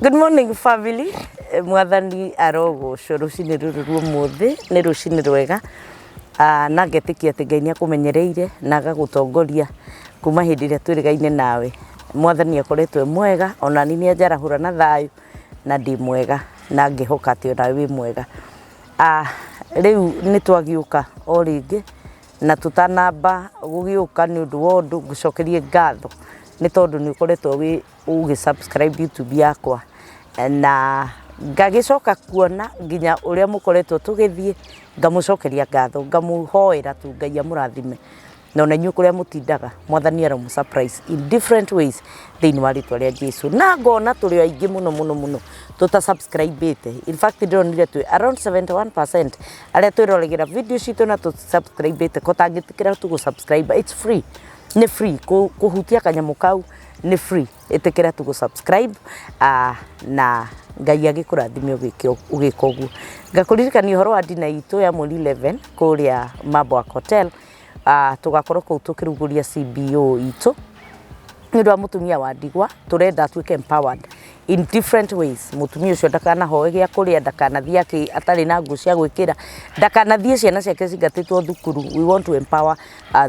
Good morning family. Mwathani arogocwo rũcinĩ rũrũ rwa ũmũthĩ nĩ rũcinĩ rwega. Na ngetĩkia atĩ Ngai nĩ akũmenyereire na agagũtongoria kuma hĩndĩ ĩrĩa twĩrĩgaine nawe. Mwathani akoretwo e mwega ona niĩ nĩ anjarahũra na thayũ na ndĩ mwega na ngehoka atĩ onawe wĩ mwega. Rĩu nĩ twagĩũka o rĩngĩ na tũtanamba gũgĩũka nĩ ũndũ wa ũndũ ngũcokerie ngatho nĩ tondũ nĩ ũkoretwo wĩ ũgĩ subscribe YouTube yakwa na ngagĩcoka kuona nginya ũrĩa mũkoretwo tũgĩthiĩ, ngamũcokeria ngatho, ngamũhoera tu Ngai amũrathime na ona inyuĩ kũrĩa mũtindaga Mwathani aromũ surprise in different ways thĩinĩ wa rĩtwa rĩa Jesu. Na ngona tũrĩ aingĩ mũno mũno mũno tũta subscribe ĩte. In fact ndĩronire twĩ around 71% arĩa twĩroragĩra video citũ na tũ subscribe ĩte, ko tangĩtĩkĩra tu gũ subscribe, it's free, nĩ free kũhutia kanyamũ kau nĩ free, ĩtĩkĩra tu gũ subscribe na Ngai agĩkũrathime ũgĩka ũguo. Ngakũririkania ũhoro wa dinner itũ ya mweri 11 kũrĩa Mambwak Hotel, tũgakorwo kũu tũkĩrugũria CBO itũ nĩ ũndũ wa mũtumia wa ndigwa, tũrenda atuĩke empowered in different ways. Mũtumia ũcio ndakanahoe gĩa kũrĩa, ndakanathiĩ atarĩ na nguo cia gwĩkĩra, ndakanathiĩ ciana ciake cingatĩtwo thukuru. We want to empower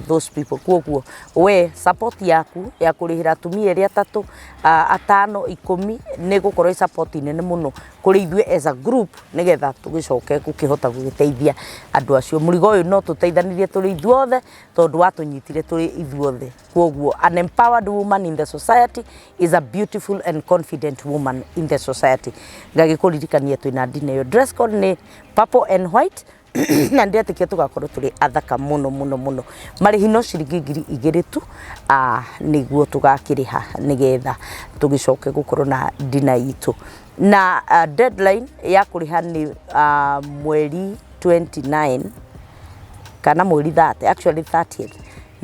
those people. Koguo we support yaku ya kũrĩhĩra atumia erĩ, atatũ, atano, 10 nĩ gũkorwo ĩ support nene mũno kũrĩ ithuĩ as a group nĩgetha tũgĩcoke gũkĩhota gũgĩteithia andũ acio. Mũrigo ũyũ no tũteithanirie tũrĩ ithuothe tondũ watũnyitire tũrĩ ithuothe. Koguo an empowered woman in the society is a beautiful and confident woman in the society. Ngagĩkũririkania twĩna dinner ĩyo, dress code nĩ purple and white na ndĩretĩkia tũgakorwo tũrĩ athaka mũno mũno mũno. Marĩhi no ciringi 2000 tu nĩguo tũgakĩrĩha nĩgetha tũgĩcoke gũkorwo na dinner itũ. Na deadline ya kũrĩha nĩ mweri 29 kana mweri 30, actually 30th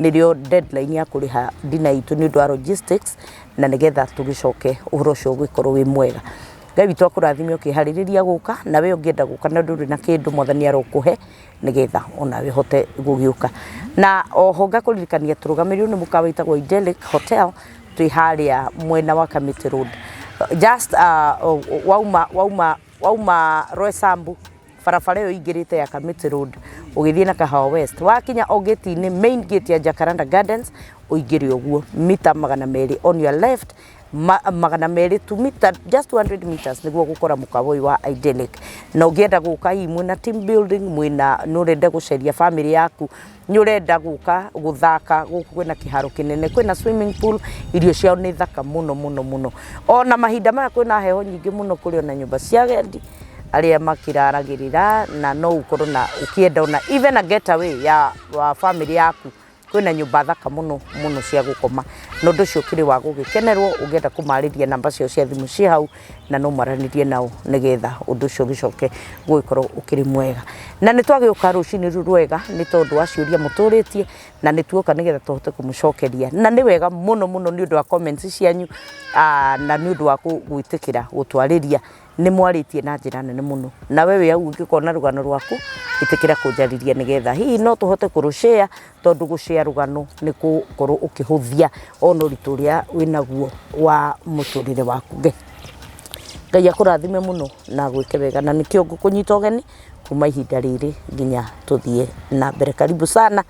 nĩrĩo deadline ya kũrĩha dinner itũ nĩ ũndũ wa logistics na nĩgetha tũgĩcoke ũhoro ũcio ũgĩkorwo wĩ mwega. Ngai witũ akũrathime ũkĩharĩrĩria gũka, na we ũngĩenda gũka na ndũrĩ na kĩndũ, Mwathani arokũhe nĩgetha onawe ũhote gũgĩũka. Na oho ngakũririkania tũrũgamĩrĩirwo nĩ mũkawa wĩtagwo Idyllic Hotel, twĩ harĩa mwena wa Kamiti Road, just wauma Roysambu, barabara ĩyo ĩingĩrĩte ya Kamiti Road ũgĩthiĩ na Kahawa West, wakinya o gate-inĩ, main gate ya Jacaranda Gardens, ũingĩre ũguo mita 200 on your left, 200 tu mita, just 200 meters nĩguo gũkora mũkawa ũyũ wa Idyllic. Na ũngĩenda gũka hihi mwĩna team building, mwĩna nĩ ũrenda gũceria family yaku, nĩ ũrenda gũka gũthaka, gũkũ kwĩna kĩharo kĩnene, kwĩna swimming pool, irio ciao nĩ thaka mũno mũno mũno. Ona mahinda maya kwĩna heho nyingĩ mũno, kũrĩ ona nyũmba cia agendi arĩa makĩraragĩrĩra, na no ũkorwo na ũkĩenda ona even a getaway ya wa family yaku, kwĩna nyũmba thaka mũno mũno cia gũkoma, na ũndũ ũcio ũkĩrĩ wa gũgĩkenerwo. Ũngĩenda kũmarĩria, namba ciao cia thimũ ciĩ hau na no maranĩrie nao nĩgetha ũndũ ũcio ũgĩcoke gũgĩkorwo ũkĩrĩ mwega. Na nĩ twagĩũka rũcinĩ rũrũ rwega nĩ tondũ wa ciũria mũtũrĩtie, na nĩ tuoka nĩgetha tũhote kũmũcokeria, na nĩ wega mũno mũno nĩ ũndũ wa comments cianyu na nĩ ũndũ wa gwĩtĩkĩra gũtwarĩria. Nĩ mwarĩtie na njĩra nene mũno. Na we wĩ hau ũngĩkorwo na rũgano rwaku, ĩtĩkĩra kũnjarĩria nĩgetha hihi no tũhote kũrũ-share, tondũ gũ-share rũgano nĩ gũkorwo ũkĩhũthia ona ũritũ ũrĩa wĩnaguo wa mũtũrĩre waku. Ngai akũrathime mũno na agwĩke wega, na nĩkĩo ngũkũnyita ũgeni kuma ihinda rĩrĩ nginya tũthiĩ na mbere. Karibu sana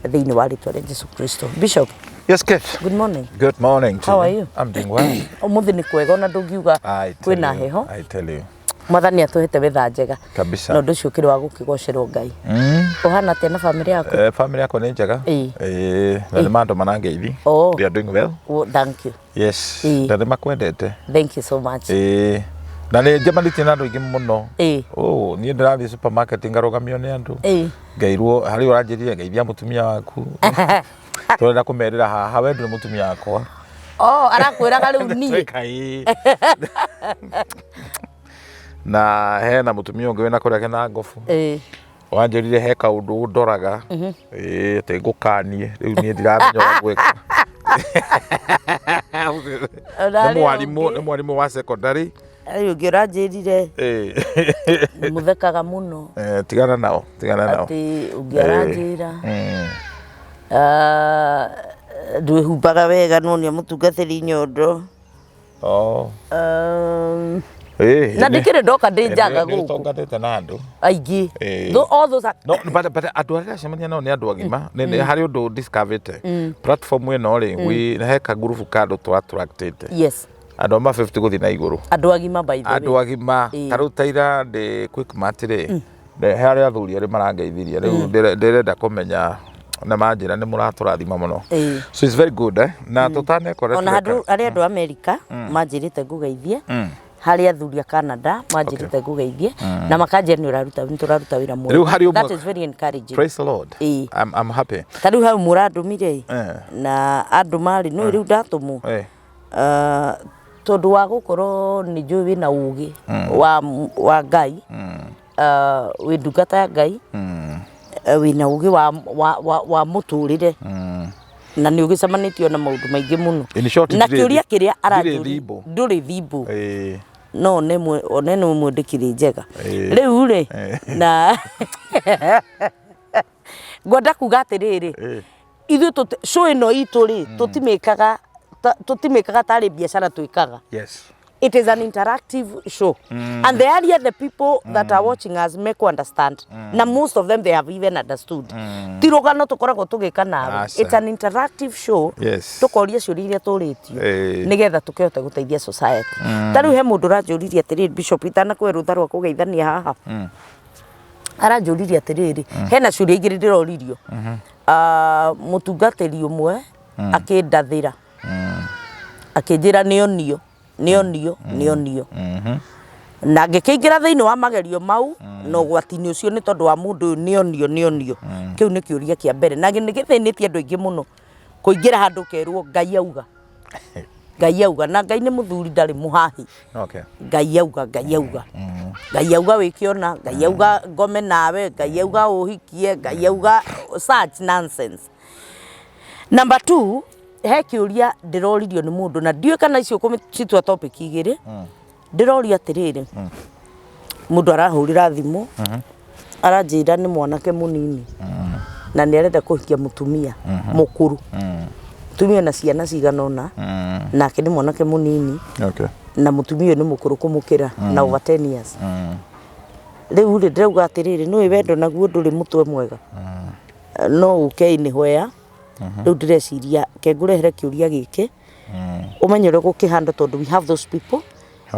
thĩinĩ wa rĩtwa rĩa Jesu Kristo. Bishop. Yes, Kate. Good morning. Good morning to How you. are you? I'm doing well. Ũmũthĩ nĩ kwega, ona ndũngiuga I tell kwĩna you, heho. I tell you. Mwathani atũhete wetha njega. Kabisa. Na ũndũ ũcio ũkĩrĩ wa gũkĩgocerwo Ngai. Ũhana atĩa na famĩlĩ yaku? Family yakwa nĩ njega. Na nĩ mandũ manangeithi. Oh. They are doing well. Oh, thank you. Yes. Ĩĩ. Na nĩ makwendete. Thank you so much. Na nĩ njemanĩtie na andũ aingĩ mũno. Oh, niĩ ndĩrathiĩ supermarket ngarũgamio nĩ andũ. Ngairwo harĩ ũranjĩrire ngeithia mũtumia waku. Tũrenda kũmerĩra haha we ndũrĩ mũtumia wakwa. Oh, arakwĩraga rĩu niĩ. Tweka ĩĩ. Na hena mũtumia ũngĩ wĩna kũrĩa kena ngobu. Wanjĩrire he kaũndũ ndoraga, ĩĩ, atĩ ngũkanie. Rĩu niĩ ndiramenya ũrĩa ngwĩka. Ona Nĩ arĩa mwarimũ, ũngĩ. nĩ mwarimũ wa secondary. Rĩu ũngĩ ũranjĩrire mũthekaga mũno. Tigana nao, tigana nao. Atĩ ũngĩ aranjĩra ndwĩhumbaga wega no nĩ mũtungatĩri nyondo. Oh. Na ndikĩrĩ ndoka ndĩ njaga Nĩ gũkũ. Ũtonganĩte na andũ. Aingĩ. Eh. All those are No, but andũ arĩa ndĩracemania nao nĩ andũ agima. Nĩ harĩ ũndũ discoverĩte. Platform ĩno rĩ, he kagurubu ka andũ tũ attractĩte. Andũ a ma 50 gũthiĩ na igũrũ. Andũ agima, by the way. Andũ agima. Ta rĩu ta ira ndĩ Quickmart rĩ, he harĩ athuri erĩ marangeithirie. Rĩu ndĩrenda kũmenya na manjĩra nĩ mũratũrathima mũno. So it's very good, eh? Na tũtanekora Ona handũ arĩa andũ a America manjĩrĩte ngũgeithie, harĩ athuri a Canada manjĩrĩte ngũgeithie na makanjĩra nĩ ũraruta, nĩ tũraruta wĩra mwega. Rĩu harĩ ũmwe- That is very encouraging. Praise the Lord. I'm happy. Ta rĩu hau mũrandũmire na andũ marĩ nĩ rĩu ndatũmwo, tondũ wa gũkorwo nĩ njũĩ wĩna ũgĩ wa Ngai, wĩ ndungata ya Ngai, wĩna ũgĩ wa mũtũrĩre na nĩ ũgĩcemanĩtio na maũndũ maingĩ mũno. In short, Na ndirĩ kĩũria kĩrĩa ndirĩ aranjũria thimbo. Ndũrĩ thimbo. No one nĩ mwendĩkĩrĩ njega. Rĩu rĩ, na ngwenda kuga atĩrĩrĩ, ithuĩ show ĩno itũ rĩ, tũtimĩkaga tarĩ biacara twĩkaga. It is an interactive show. And the earlier the people that are watching us make understand. Na most of them, they have even understood. Ti rũgano tũkoragwo tũgĩka nawe. Aca. It's an interactive show. Tũkoria ciũria iria tũrĩtio nĩgetha tũkĩhote gũteithia society. Ta rĩu he mũndũ ũranjũririe atĩrĩrĩ, Bishop, itanakũhe rũtha rwa kũgeithania haha. Aranjũririe atĩrĩrĩ, hena ciũria igĩrĩ ndĩroririo. Ah, mũtungatĩri ũmwe akĩndathĩra akĩnjĩra nĩonio, nĩonio, nĩonio, na ngĩkĩingĩra thĩinĩ wa magerio mau na ũgwati-inĩ ũcio nĩ tondũ wa mũndũ ũyũ nĩonio, nĩonio. Kĩu nĩ kĩũria kĩa mbere na nĩ gĩthĩnĩtie andũ aingĩ mũno, kũingĩra handũ ũkerwo Ngai auga, Ngai auga, na Ngai nĩ mũthuri, ndarĩ mũhahi. Ngai auga, Ngai auga, Ngai auga wĩke ũna, Ngai auga ngome nawe, Ngai auga ũhikie, Ngai auga, such nonsense. Number two, he kĩũria ndĩroririo nĩ mũndũ na ndiũĩ kana icio ũkũcitua topic igĩrĩ. Ndĩrorio atĩrĩrĩ, mũndũ arahũrĩra thimũ aranjĩra nĩ mwanake mũnini na nĩ arenda kũhikia mũtumia mũkũrũ, mũtumia na ciana cigana ũna, nake nĩ mwanake mũnini na mũtumia ũyũ nĩ mũkũrũ kũmũkĩra na over 10 years. Rĩu rĩ, ndĩrauga atĩrĩrĩ, nĩũĩ wendo naguo ndũrĩ mũtwe mwega, no ũke anywhere. Rĩu ndĩreciria ke ngũrehere kĩũria gĩkĩ ũmenye ũrĩa ũgũkĩhandle, tondũ we have those people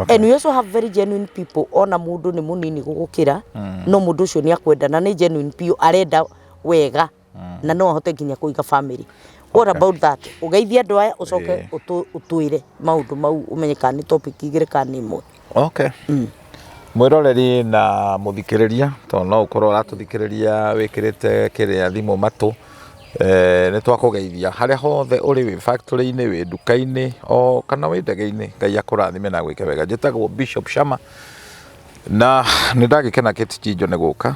and we also have very genuine people. Ona mũndũ nĩ mũnini gũgũkĩra, no mũndũ ũcio nĩ akwenda na nĩ genuine biũ, arenda wega na no ahote nginya kũiga family. What about that? Ũgeithie andũ aya, ũcoke ũtwĩre maũndũ mau, ũmenye kana nĩ topic igĩrĩ kana nĩ ĩmwe. Okay. Mwĩroreri na mũthikĩrĩria, tondũ no ũkorwo ũratũthikĩrĩria wĩkĩrĩte kĩrĩa thimũ matũ, nĩ twakũgeithia harĩa hothe ũrĩ, wĩ factory-inĩ, wĩ nduka-inĩ, o kana wĩ ndege-inĩ. Ngai akũrathime na gwĩke wega. Njĩtagwo Bishop Shama na nĩ ndagĩkena Kate Chinjo nĩ gũka.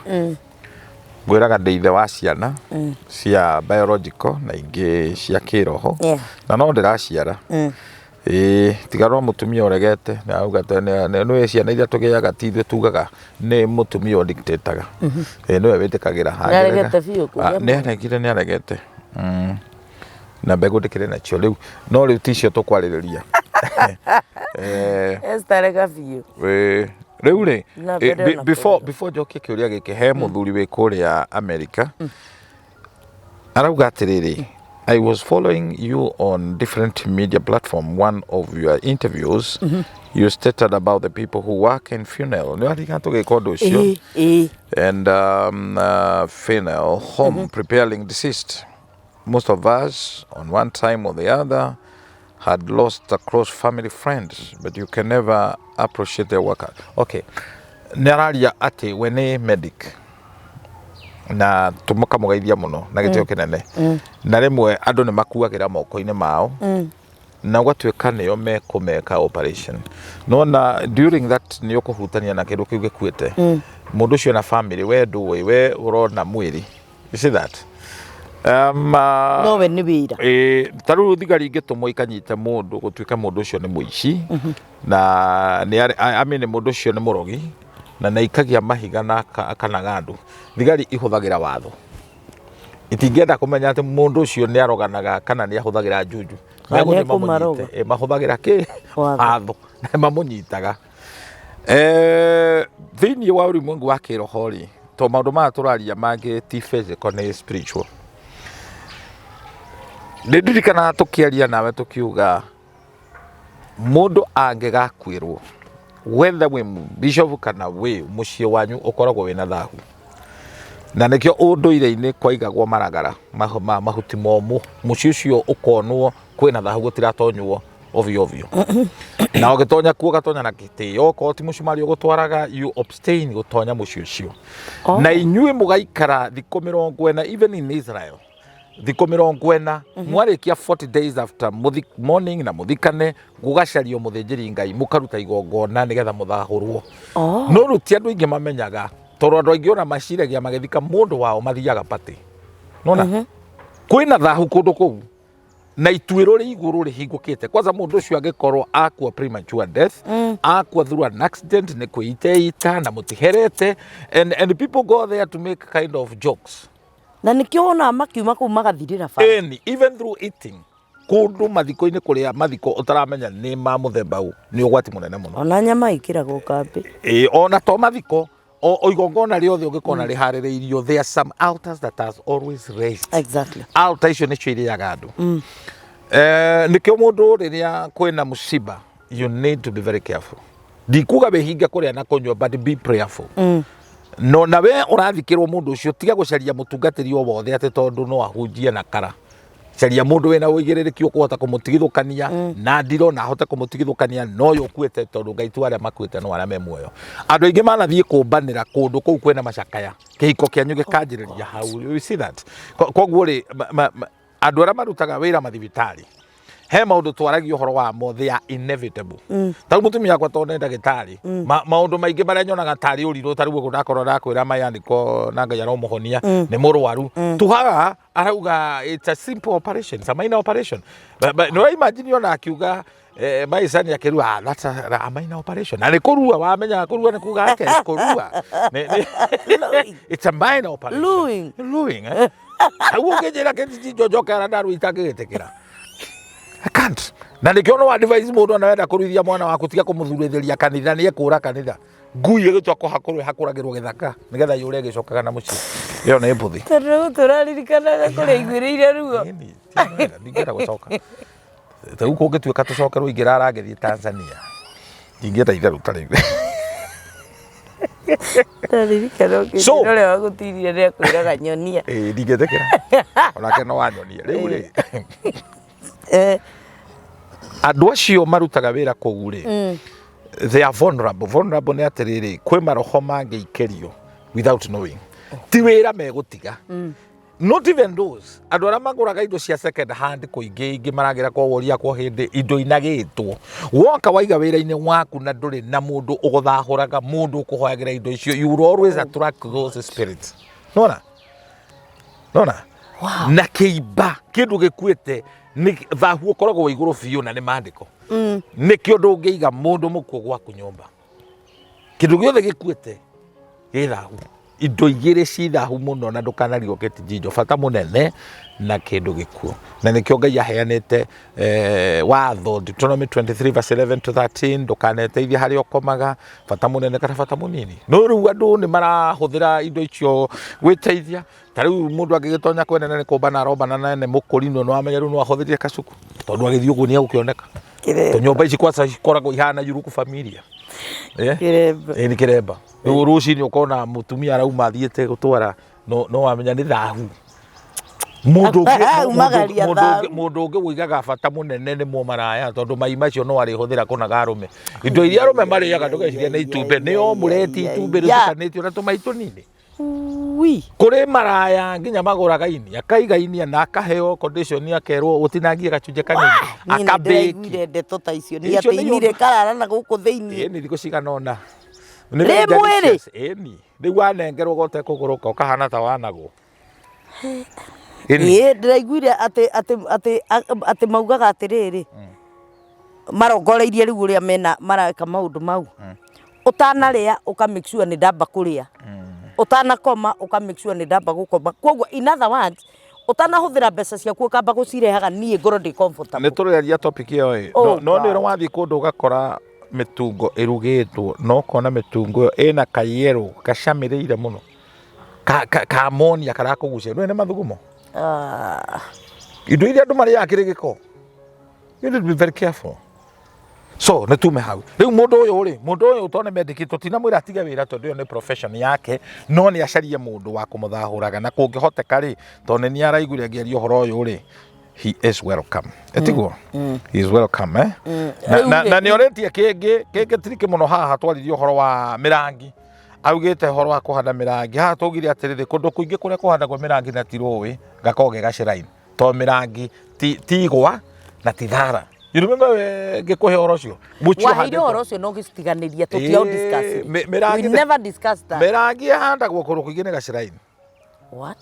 Ngwĩraga ndĩ ithe wa ciana cia biological na ingĩ cia kĩroho na no ndĩraciara. Ĩĩ, tiga no mũtumia ũregete na auga nĩũĩ ciana iria tũgĩaga ti ithuĩ tugaga, nĩ mũtumia ũdictataga. Ĩĩ, nĩwe wĩtĩkagĩra. Nĩaregete biũ kũgĩa mwana? Nĩaregire, nĩaregete. Na mbegũ ndĩkĩrĩ nacio rĩu, no rĩu ticio tũkwarĩrĩria. Esther rega biũ. Ĩĩ, rĩu rĩ, Na mbere ona kũrega. Before njokie kĩũria gĩkĩ, he mũthuri wĩ kũrĩa America arauga atĩrĩrĩ, "I was following you on different media platform. One of your interviews, you stated about the people who work in funeral." Nĩ waririkana tũgĩka ũndũ ũcio? Ĩĩ, ĩĩ. "And funeral home preparing deceased. Most of us, on one time or the other, had lost a close family friend, but you can never appreciate their work." Okay. Nĩ araria atĩ we nĩ medic na tũkamũgeithia mũno na gĩtĩo kĩnene, na rĩmwe andũ nĩ makuagĩra moko-inĩ mao na ũgatuĩka nĩo mekũmeka operation. Nona during that nĩ ũkũhutania na kĩndũ kĩu gĩkuĩte, mũndũ ũcio na family, we ndũĩ, we ũrona mwĩrĩ. You see that? No we nĩ wĩra. Ĩĩ, ta rĩu thigari ingĩtũmwo ikanyite mũndũ, gũtuĩka mũndũ ũcio nĩ mũici na nĩ I mean, mũndũ ũcio nĩ mũrogi na nĩ aikagia mahiga na akanaga andũ, thigari ihũthagĩra watho, itingĩenda kũmenya atĩ mũndũ ũcio nĩ aroganaga kana nĩ ahũthagĩra juju. Kana Megũthiĩ nĩekũmaroga. mamũnyite. Ĩ, mahũthagĩra kĩ Watho. watho na mamũnyitaga. Eh, thĩinĩ wa ulimwengu wa kĩroho rĩ, to maũndũ maya tũraria mangĩ ti physical nĩ spiritual. Nĩ ndirikanaga tũkĩaria nawe tũkiuga mũndũ angĩgakuĩrwo whether wĩ bishop kana wĩ mũciĩ wanyu ũkoragwo wĩna thahu na nĩkĩo ũndũire-inĩ kwaigagwo maragara mahuti momũ mũciĩ ũcio ũkonwo kwĩna thahu gũtiratonywo ovyo ovyo na ũgĩtonya kuo ũgatonya na gĩtĩo okorwo ti mũcumarĩ ũgũtwaraga you abstain gũtonya mũciĩ ũcio. Oh. Na inyuĩ mũgaikara thikũ 40 even in Israel thikũ 40 mwarĩkia 40 days after morning na mũthikane gũgacario mũthĩnjĩri Ngai mũkaruta igongona nĩgetha mũthahũrwo. Oh. No rĩu ti andũ aingĩ mamenyaga tondũ andũ aingĩ ona maciragia magĩthika mũndũ wao mathiaga party nona kwĩna thahu kũndũ kũu na ituĩro rĩ igũrũ rĩhingũkĩte kwanza mũndũ ũcio angĩkorwo akua premature death akua through an accident nĩ kwĩiteita na mũtiherete and people go there to make kind of jokes. Na nĩkĩo wonaga makiuma kũu magathirĩra bara. Any, even through eating kũndũ mathiko-inĩ kũrĩa mathiko ũtaramenya nĩ ma mũthemba ũ nĩ ũgwati mũnene mũno. Ona nyama ĩkĩragwo kambĩ. Ĩĩ, ona to mathiko o igongona rĩothe ũngĩkona rĩharĩrĩirio there are some altars that are always raised. Altar icio nĩcio irĩaga andũ. Eh, nĩkĩo mũndũ rĩrĩa kwĩna mũciba you need to be very careful. Ndikuga wĩhinge kũrĩa na kũnyua but be prayerful. No nawe ũrathikĩrwo mũndũ ũcio tiga gũcaria mũtungatĩri o wothe atĩ tondũ no ahunjie na kara. Caria mũndũ wĩna ũigĩrĩrĩki ũkũhota kũmũtigithũkania na ndiro na ahote kũmũtigithũkania na ũyũ ũkuĩte tondũ Ngai ti arĩa makuĩte no arĩa me muoyo. Andũ aingĩ manathiĩ kũmbanĩra kũndũ kũu kwĩna macakaya kĩhiko kĩanyu gĩkanjĩrĩria hau. You see that? Koguo rĩ andũ arĩa marutaga wĩra mathibitarĩ he maũndũ twaragia ũhoro wamo they are inevitable. Ta rĩu mũtumia wakwa tondũ nĩ ndagĩtarĩ maũndũ maingĩ marĩa nyonaga tarĩ ũrirũ ta rĩu ũguo ndakorwo ndakwĩra mayandĩko na Ngai aromũhonia nĩ mũrwaru tuhaga arauga it's a simple operation, it's a minor operation. But no imagine ona akiuga maicani akĩrua, ah, that's a minor operation. Na nĩ kũrua wamenya kũrua nĩ kuga atĩa kũrua. It's a minor operation. Luing. Luing, eh? Hau ũngĩnjĩra kĩnjinjo njokera ndarua itangĩgĩtĩkĩra. I can't. Na nĩkĩo no advise mũndũ ona wenda kũruithia mwana waku tiga kũmũthurĩthĩria kanitha nĩ ekũra kanitha. Ngui ĩgĩtua kũhakũrwo ĩhakũragĩrwo gĩthaka nĩgetha yũre ĩgĩcokaga na mũciĩ. Ĩyo nĩ mbũthi. Tondũ tũraririkanaga kũrĩa aiguĩrĩire ruo. Ĩni, ti wega, ndingĩenda gũcoka. Rĩu kũngĩtuĩka tũcokerwo ingĩrara ngĩthiĩ Tanzania. Ndingĩenda itherũ ta rĩu. Ndaririkana So- ũkĩnjĩra ũrĩa wagũtirie nĩ akwĩraga nyonia. Ĩĩ ndingĩtĩkĩra. Onake no anyonie. Rĩu rĩ andũ acio marutaga wĩra kũu rĩ they are vulnerable. Vulnerable nĩ atĩrĩrĩ kwĩ maroho mangĩikĩrio without knowing. Ti wĩra megũtiga. Not even those andũ arĩa magũraga indo cia second hand kũingĩ ingĩ maragĩra kwa woria kwa hĩndĩ indo inagĩtwo woka waiga wĩra-inĩ waku na ndũrĩ na mũndũ ũgũthahũraga mũndũ ũkũhoyagĩra indo icio you will always attract those spirits. Nona nona. Wow. Na kĩimba kĩndũ gĩkuĩte nĩ thahu ũkoragwo wĩ igũrũ biũ na nĩ maandĩko nĩkĩo ndũngĩiga mũndũ mũkuo gwaku nyũmba kĩndũ gĩothe gĩkuĩte gĩ thahu indo igĩrĩ ci thahu mũno na ndũkanarigwo kĩtijinjo bata mũnene na kĩndũ gĩkuo na nĩkĩo Ngai aheanĩte watho Deuteronomy 23 verse 11 to 13 ndũkaneteithie harĩa ũkomaga bata mũnene kana bata mũnini no rĩu andũ nĩ marahũthĩra indo icio gwĩteithia ta rĩu mũndũ angĩgĩtonya kwenene nĩ kũmbana arombana na nĩ mũkũrinwo nĩ wamenya rĩu no ahũthĩrie kacuku tondũ agĩthiĩ ũguo nĩ egũkĩoneka. Kĩremba. Nyũmba ici kwanza cikoragwo ihana yuruku familia. Kĩremba. Ĩ nĩ kĩremba. Rĩu rũcinĩ ũkona mũtumia arauma athiĩte gũtwara no wamenya nĩ thahu. Mũndũ ũngĩ Aumagaria thahu. Mũndũ ũngĩ ũigaga bata mũnene nĩ mũmaraya tondũ mai macio no arĩhũthĩra kũnaga arũme. Indo iria arũme marĩaga ndũgecirie nĩ itumbĩ nĩ omureti itumbĩ rĩtukanĩtio na tũmai tũnini. Ui. Kũrĩ maraya nginya magũraga ini akaiga inia na akaheo condition akerwo ũtinangie gacunjĩ kanini Niĩ nĩ akabĩki. ndĩraiguire ndeto ta icio nĩ Icio atĩ nĩ ini ũndũ- rĩkarara na gũkũ thĩinĩ. Ĩni thikũ cigana ũna. Nĩ Rĩ very mwĩrĩ? delicious. Ĩni rĩu wanengerwo gote kũgũrũka ũkahana ta wanagwo. Ĩni. Ĩĩ ndĩraiguire atĩ atĩ atĩ atĩ maugaga atĩrĩrĩ marongoreirie rĩu ũrĩa mena mareka maũndũ mau ũtanarĩa ũka make sure nĩ ndamba kũrĩa ũtanakoma ũka make sure nĩ ndamba gũkoma koguo in other words Ũtanahũthĩra mbeca ciaku ũkamba gũcirehaga niĩ ngorwo ndĩ Nĩ comfortable. tũrĩaria topic ĩyo ĩ. Oh No no nĩ God. wathiĩ kũndũ ũgakora mĩtungo ĩrugĩtwo na ũkona mĩtungo ĩyo ĩna kayellow gacamĩrĩire mũno. Ka ka ka ammonia karakũgucia. Ndũĩ nĩ mathugumo? Ah. Indo iria andũ marĩaga kĩrĩ gĩko. You need to be very careful. So nĩ tume hau. Rĩu mũndũ ũyũ rĩ, mũndũ ũyũ tondũ nĩ mendĩkĩtwo tũtinamwĩra atige wĩra tondũ ĩyo nĩ profession yake, no nĩ acarie mũndũ wa kũmũthahũraga na kũngĩhoteka rĩ, tondũ nĩ niĩ araiguire ngĩaria ũhoro ũyũ rĩ, he is welcome. Ĩtiguo? He is welcome, eh? Na, Rĩu na, rĩ, na nĩ orĩtie kĩngĩ, kĩngĩ tirikĩ mũno haha twaririe ũhoro wa mĩrangi. Augĩte ũhoro wa kũhanda mĩrangi. Haha twaugire atĩrĩrĩ, kũndũ kũingĩ kũrĩa kũhandagwo mĩrangi na ti rũĩ, gakoragwo ge gacĩra-inĩ. To mĩrangi ti, ti igwa na ti thara. You remember we ngĩkũhe ũhoro ũcio? Mũciĩ Waheire ũhandĩtwo- ũhoro ũcio na ũgĩcitiganĩria tũtiaũ Ĩĩ, discuss. mĩrangi We nĩ- never discussed that. Mĩrangi ĩhandagwo kũndũ kũingĩ nĩ gacĩra-inĩ. What?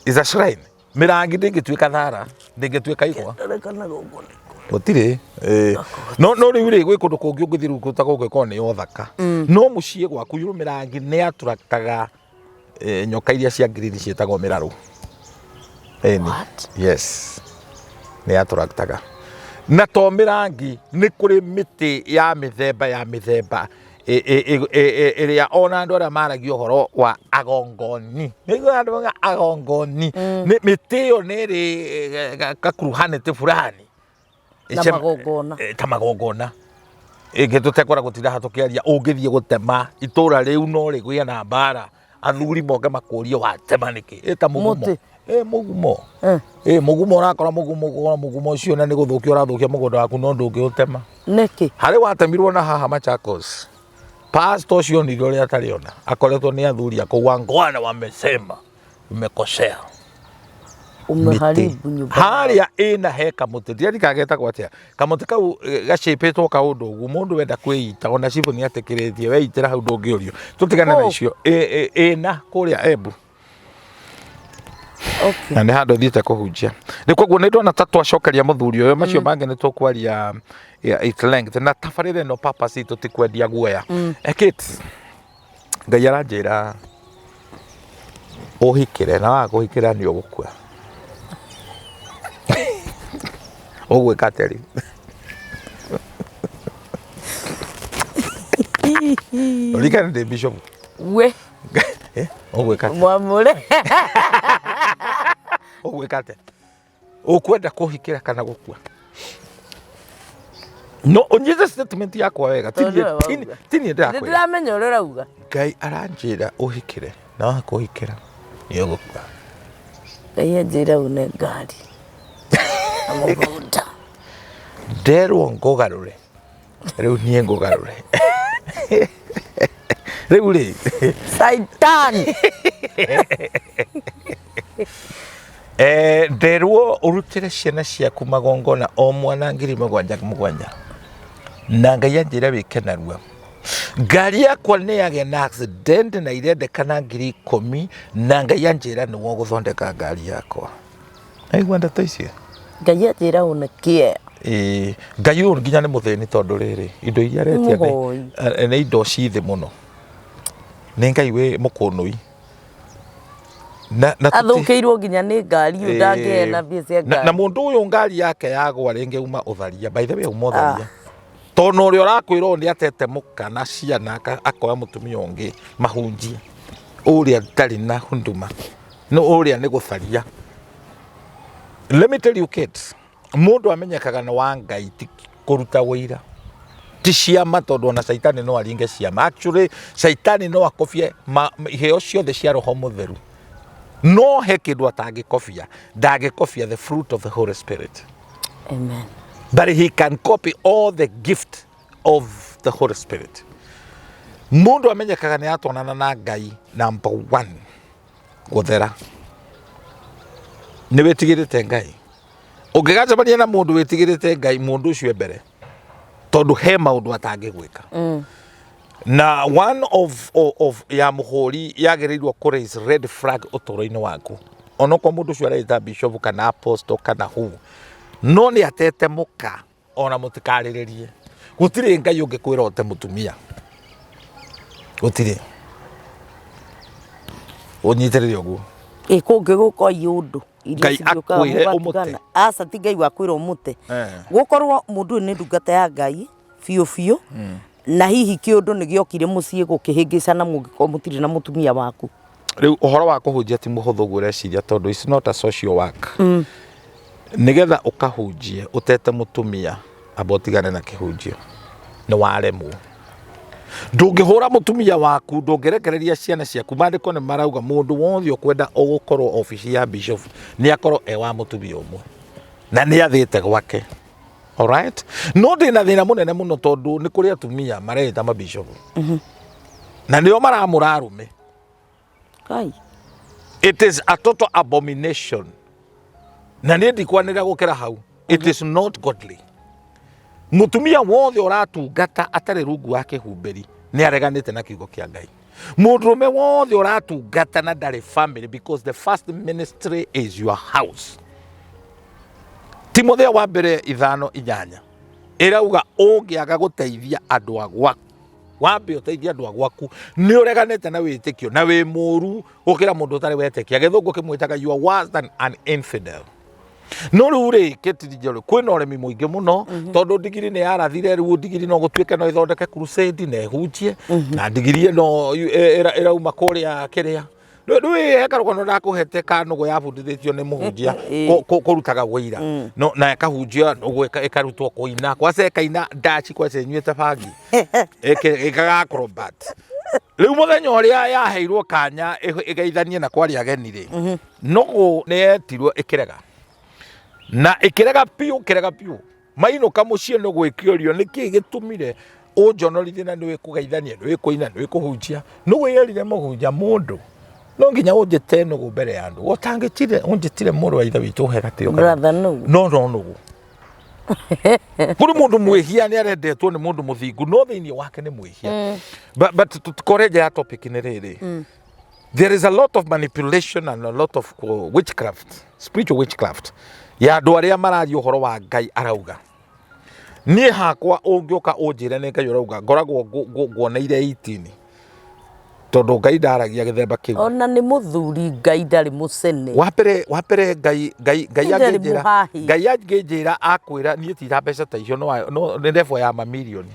Is a shrine. Mĩrangi ndĩngĩtuĩka thara, ndĩngĩtuĩka igwa. Reke na gũkũ nĩ Gũtirĩ. Ĩĩ. No no rĩu rĩ gwĩ kũndũ kũngĩ ũngĩthiĩ rĩu ta gũkũ ĩkoragwo nĩ ũthaka. No mũciĩ gwaku yũ mĩrangi nĩ attractaga nyoka iria cia green ciĩtagwo mĩrarũ. Ĩni. What? Yes. Nĩ attractaga. Na to mĩrangi nĩ kũrĩ mĩtĩ ya mĩthemba ya mĩthemba ĩrĩa ona andũ arĩa maragia ũhoro wa agongoni. Nĩguo andũ mauga agongoni. Nĩ mĩtĩ ĩyo nĩ ĩrĩ gakuruhanĩte fulani. Na magongona. Ta magongona. Ĩngĩ tũtekwenda gũtinda haha tũkĩaria ũngĩthiĩ gũtema itũra rĩu no rĩgĩe na mbara athuri moke makũrie watema nĩkĩ ĩ ta mũgumo Mũtĩ. ĩ mũgumo Eh. ĩ mũgumo ũrakora mũgumo ũkora mũgumo ũcio na nĩ gũthũkia ũrathũkia mũgũnda waku no ndũngĩũtema. Nĩkĩ? Harĩ watemirwo na haha Machakos, pastor ũcio onire ũrĩa atarĩ ona akoretwo nĩ athuri a kũu wangwana wamesema umekosea Umeharibu nyumba. Harĩa ĩna he kamũtĩ ndiarika getagwo atĩa kamũtĩ kau gacĩpĩtwo kaũndũ ũguo mũndũ wenda kwĩita ona cibũ nĩ atĩkĩrĩtie weitĩra hau ndũngĩũrio tũtigane na Kũ? icio. Ĩna kũrĩa Embu. Okay. Na nĩ handũ thiĩte kũhunjia rĩ koguo nĩ ndona ta twacokeria mũthuri ũyũ macio mangĩ nĩ tũkwaria at length na tabarĩra ĩno purpose itũ ti kwendia guoya. Kate, Ngai aranjĩra ũhikĩre na waga kũhikĩra nĩ ũgũkua. Ũgwĩka atĩa rĩu? Ririkana ndĩ bishop. We. Ũgwĩka atĩa? Mwamũre. Ũgwĩka atĩa? Ũkwenda kũhikĩra kana gũkua? No ũnyite statement yakwa wega. Tondũ nĩwe wauga. Ti niĩ Nĩ ndĩrakwĩra. ndĩramenya ũrĩa ũrauga. Ngai aranjĩra ũhikĩre na waga kũhikĩra nĩ ũgũkua. Ngai anjĩra une ngari na mũgũnda. Nderwo ngũgarũre rĩu niĩ ngũgarũre rĩu rĩ. Saitan. Nderwo ũrutĩre ciana ciaku magongona o mwana 7,000 7,000 na Ngai anjĩra wĩke narua. Ngari yakwa nĩ yagĩa na accident na irendekana 10,000 na Ngai anjĩra nĩwe ũgũthondeka ngari yakwa. Aigua ndeto icio? Ngai anjĩra une kĩea. Ĩĩ, Ngai ũyũ nginya nĩ mũthĩni tondũ rĩrĩ indo iria aretia Mũhoi. nĩ indo ci thĩ mũno. Nĩ Ngai wĩ mũkũnũi. Na Athũkĩirwo nginya nĩ ngari ũyũ ndangĩheana mbia cia na ngari. mũndũ ũyũ ngari yake yagwa rĩngĩ uma ũtharia. By the way uma ũtharia. Tondũ ũrĩa ũrakwĩra ũũ nĩ atete mũka na ciana akoya mũtumia ũngĩ mahunjie. Ũrĩa ndarĩ na hunduma. No ũrĩa nĩ gũtharia. Let me tell you kids, mũndũ amenyekaga nĩ wa Ngai ti kũruta wũira. Ti ciama tondũ ona caitani no aringe ciama. Actually, caitani no akobie iheo ciothe cia Roho Mũtheru. No he kĩndũ atangĩkobia. Ndangĩkobia the fruit of the Holy Spirit. Amen. But he can copy all the gift of the Holy Spirit. Mũndũ amenyekaga nĩ atwanana na Ngai number 1 gũthera. Nĩ wĩtigĩrĩte Ngai. Ũngĩgacemania na mũndũ wĩtigĩrĩte Ngai, mũndũ ũcio e mbere. Tondũ he maũndũ atangĩgwĩka. Na one of ya mũhũri yagĩrĩirwo kũ raise red flag ũtũũro-inĩ waku. Onokorwo mũndũ ũcio areĩta bishop kana apostle kana who. No nĩ atete mũka ona mũtikarĩrĩrie. Gũtirĩ Ngai ũngĩkwĩra ũte mũtumia. Gũtirĩ. Ũnyitĩrĩre ũguo. Ĩ kũngĩgũka ũndũ irio Ngai cigĩũkaga akwĩre mũgatigana. ũmũte. Aca ti Ngai wakwĩra ũmũte. Gũkorwo mũndũ ũyũ nĩ ndungata ya Ngai biũ biũ na hihi kĩũndũ nĩ gĩokire mũciĩ gũkĩhĩngĩcana mũngĩkorwo mũtirĩ na mũtumia waku. Rĩu ũhoro wa kũhunjia ti mũhũthũ ũguo ũreciria tondũ it's not a social work. Nĩgetha ũkahunjie ũtete mũtumia amba ũtigane na kĩhunjio nĩ waremwo. Ndũngĩhũra mũtumia waku, ndũngĩrekereria ciana ciaku. Maandĩko nĩ marauga mũndũ wothe ũkwenda gũkorwo obici ya bishop nĩ akorwo e wa mũtumia ũmwe na nĩ athĩte gwake. Alright? No ndĩna thĩna mũnene mũno tondũ nĩ kũrĩ atumia mareĩta mabishop na nĩo maramũra arũme. Kai. It is a total abomination. Na niĩ ndikwanĩrĩra gũkĩra hau. It is not godly. Mũtumia wothe ũratungata atarĩ rungu wa kĩhumbĩri nĩ areganĩte na kiugo kĩa Ngai. Mũndũrũme wothe ũratungata na ndarĩ family because the first ministry is your house. Timotheo wa mbere 5:8 ĩrauga ũngĩaga gũteithia andũ a gwaku wambe ũteithie andũ a gwaku nĩ ũreganĩte na wĩtĩkio na wĩ mũru gũkĩra mũndũ ũtarĩ wetĩkia. Gĩthũngũ kĩmwĩtaga you are worse than an infidel. No rĩu rĩ kĩtirija rĩ kwĩna ũremi mũingĩ mũno tondũ ndigiri nĩ yarathire rĩu ndigiri no gũtuĩke no ĩthondeke crusade na ĩhunjie na ndigiri ĩno ĩrauma kũrĩa kĩrĩa. Rĩu he karũgano ndakũhete ka nũgũ yabundithĩtio nĩ mũhunjia kũrutaga wũira no na ĩkahunjia nũgũ ĩkarutwo kũina kwaca ĩkaina ndaci kwaca ĩnyuĩte bangi ĩkaga acrobat. Rĩu mũthenya ũrĩa yaheirwo kanya ĩgeithanie na kwarĩ ageni rĩ, nũgũ nĩ yetirwo ĩkĩrega na ĩkĩrega biũ kĩrega biũ. Mainũka mũciĩ nĩ gwĩkĩũrio nĩkĩ gĩtũmire ũnjonorithie na nĩwĩ kũgeithania nĩwĩ kũina nĩwĩ kũhunjia. Nũgũ yerire mũhunjia mũndũ no nginya ũnjĩte nũgũ mbere ya andũ ũtangĩtire ũnjĩtire mũrũ wa ithe witũ ũhe gatĩo kana- Brother nũgũ. No no nũgũ. Kũrĩ mũndũ mwĩhia nĩ arendetwo nĩ mũndũ mũthingu no thĩinĩ wake nĩ mwĩhia. But tũkore nja ya topic nĩ rĩrĩ. There is a lot of manipulation and a lot of witchcraft, spiritual witchcraft ya andũ arĩa mararia ũhoro wa Ngai arauga. Niĩ hakwa ũngĩũka ũnjĩre nĩ Ngai ũrauga ngoragwo nguoneire 18 tondũ Ngai ndaragia gĩthemba kĩu. Ona nĩ mũthuri Ngai ndarĩ mũcene. Wa mbere Ngai Ngai Ngai Ndarĩ angĩnjĩra mũhahi. Ngai angĩnjĩra akwĩra niĩ tira mbeca ta icio no no nĩ level ya mamirioni.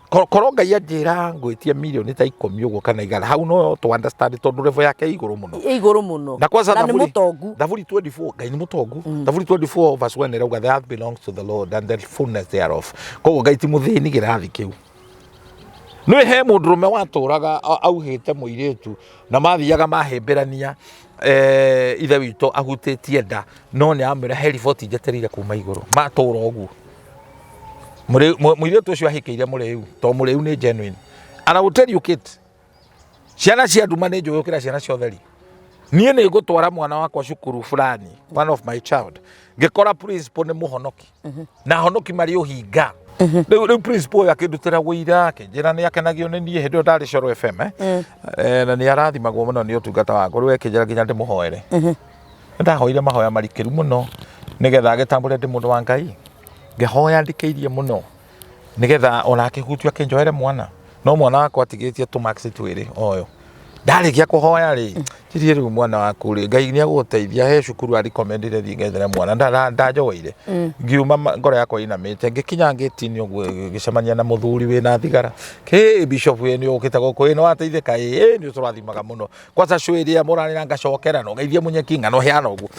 Korwo Ngai anjĩra ngwĩtie mirioni ta 10 ũguo kana 100 hau no tũ understand tondũ level yake ĩ igũrũ mũno. Ĩ igũrũ mũno. Na kwanza Na nĩ Thaburi mũtongu. Thaburi 24 Ngai nĩ mũtongu. Thaburi 24 verse 1 ĩrauga the earth belongs to the Lord and the fullness thereof. Koguo Ngai ti mũthĩni kĩrathi kĩu. Nĩ he mũndũrũme watũraga auhĩte mũirĩtu na mathiaga mahĩmbĩrania ithe witũ ahutĩtie nda no nĩ amwĩra he riboti njetereire kuma igũrũ matũra ũguo. Mũirĩtu ũcio ahikĩire mũrĩu to mũrĩu nĩ genuine. And I will tell you Kate, ciana cia nduma nĩ njũgĩ gũkĩra ciana cia ũtheri. Niĩ nĩ ngũtwara mwana wakwa cukuru fulani, one of my child, ngĩkora principal nĩ mũhonoki na honoki marĩ ũhinga. Rĩu principal ũyũ akĩndutĩra wũira akĩnjĩra nĩ akenagio nĩ niĩ hĩndĩ ĩyo ndarĩ Coro FM na nĩ arathimagwo mũno nĩ ũtungata wakwa. Rĩu akĩnjĩra nginya ndĩmũhoere. Nĩ ndahoire mahoya marikĩru mũno nĩgetha agĩtambũre ndĩ mũndũ wa Ngai. Ngĩhoya ndikĩirie mũno nĩgetha ona akĩhutio akĩnjoere mwana. No mwana wakwa atigĩtie tũ marks twĩrĩ oyo. Ndarĩkia kũhoya rĩ, njirie rĩu mwana waku rĩ, Ngai nĩ egũgũteithia he cukuru a recommendire thiĩ ngethere mwana ndanjoeire. Ngiuma ngoro yakwa ĩinamĩte, ngĩkinya ngĩti-inĩ ũguo ngĩcemania na mũthuri wĩna thigara. Kĩ bishop ĩ nĩ ũkĩte gũkũ ĩ nĩ wateithĩka ĩ ĩ nĩ ũtũrathimaga mũno. Kwanza show ĩrĩa mũrarĩra ngacokera na ũgeithie mũnyeki ng'ano heana ũguo.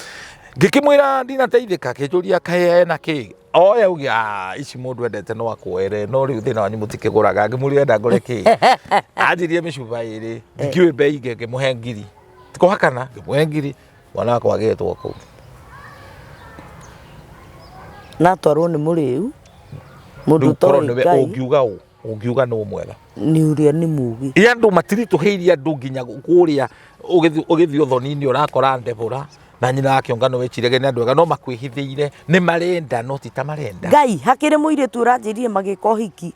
Ngĩkĩmwĩra ndinateithĩka, akĩnjũria kaĩ ena kĩ. Oya uge, ah, ici mũndũ endete no akuoere no rĩu thĩna wanyu mũtikĩgũraga. Ngĩmũria enda ngũre kĩ. Anjĩrire mĩcuba ĩrĩ, ndikĩũĩ mbei ngĩmũhe ngiri. Tikũhakana, ngĩmũhe ngiri, mwana wakwa agĩtwo kũu. Na atwarwo nĩ mũrĩu, mũndũ Rĩu korwo ũtoĩ nĩwe Ngai. ũngiuga ũ, ũngiuga nĩ mwega. Nĩ ũrĩa nĩ mũgĩ. Ĩ andũ matiritũhĩirie andũ nginya kũrĩa ũgĩthiĩ ũthoni-inĩ ũrakora Ndebora na nyina wa kĩũngano wĩciragia nĩ andũ ega no makwĩhithĩire nĩ marenda no ti ta marenda. Ngai, hakĩrĩ mũirĩtu ũranjĩrire magĩka ũhiki,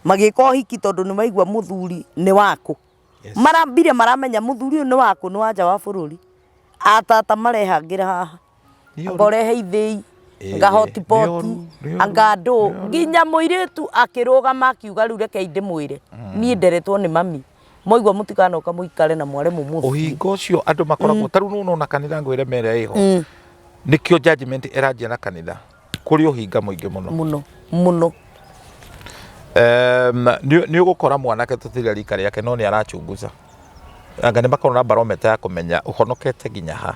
magĩka ũhiki tondũ nĩ maigua mũthuri nĩ wakũ. Yes. Marambire maramenya mũthuri ũyũ nĩ wakũ nĩ wa nja wa bũrũri. Atata marehangĩra haha. Anga ũrehe ithĩi, anga hotipoti, anga ndũ. Nginya mũirĩtu akĩrũgama akiuga rĩu rekei ndĩmwĩre, niĩ nderetwo nĩ mami. Mwaigua mũtikanoka mũikare na mware mũmũthiĩ. Ũhinga ũcio andũ makoragwo ta rĩu nĩwona ona kanitha ngwĩre mere ĩho nĩkĩo judgment ĩranjia na kanitha kũrĩ ũhinga mũingĩ mũno. Mũno mũno. Nĩ ũgũkora mwanake tũtirĩ rika rĩake no nĩ arachunguza. Anga nĩ makoragwo na barometer ya kũmenya ũhonokete nginya ha.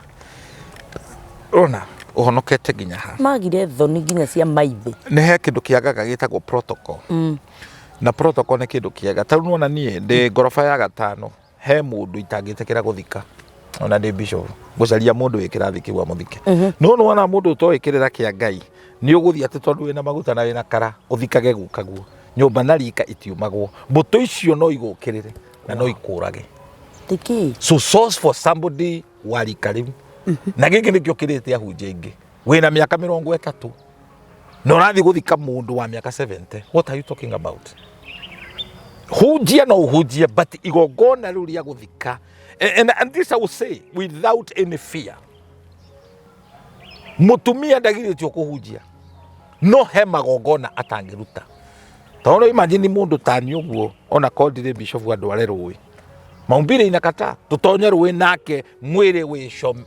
Ũrona ũhonokete nginya ha. Magire thoni nginya cia maithe. Nĩ he kĩndũ kĩagaga gĩtagwo protocol. Na protocol nĩ kĩndũ kĩega. Ta rĩu nĩwona niĩ ndĩ ngoroba ya gatano he mũndũ itangĩtĩkĩra gũthika ona ndĩ bishop gũcaria mũndũ wĩ kĩrathi kĩu amũthike. No nĩwona mũndũ ũtoĩ kĩrĩra kĩa Ngai nĩ ũgũthiĩ atĩ tondũ wĩna maguta na wĩna kara ũthikage gukaguo. Nyũmba na rika itiumagwo. Mbũtũ icio no igũkĩrĩre na no ikũrage. Nĩkĩ? So source for somebody wa rika rĩu. Na gĩkĩ nĩkĩo kĩrĩte ahunjia aingĩ. Wĩna mĩaka 30 na ũrathiĩ gũthika mũndũ wa mĩaka 70. What are you talking about? Hunjia no ũhunjie but igongona rĩu rĩa gũthika and this I will say without any fear. Mũtumia ndagirĩtio kũhunjia no he magongona atangĩruta. Tondũ imagine mũndũ tani ũguo ona korwo ndirĩ bishop andware rũĩ maumbire inakata tutonye rũĩ nake mwĩrĩ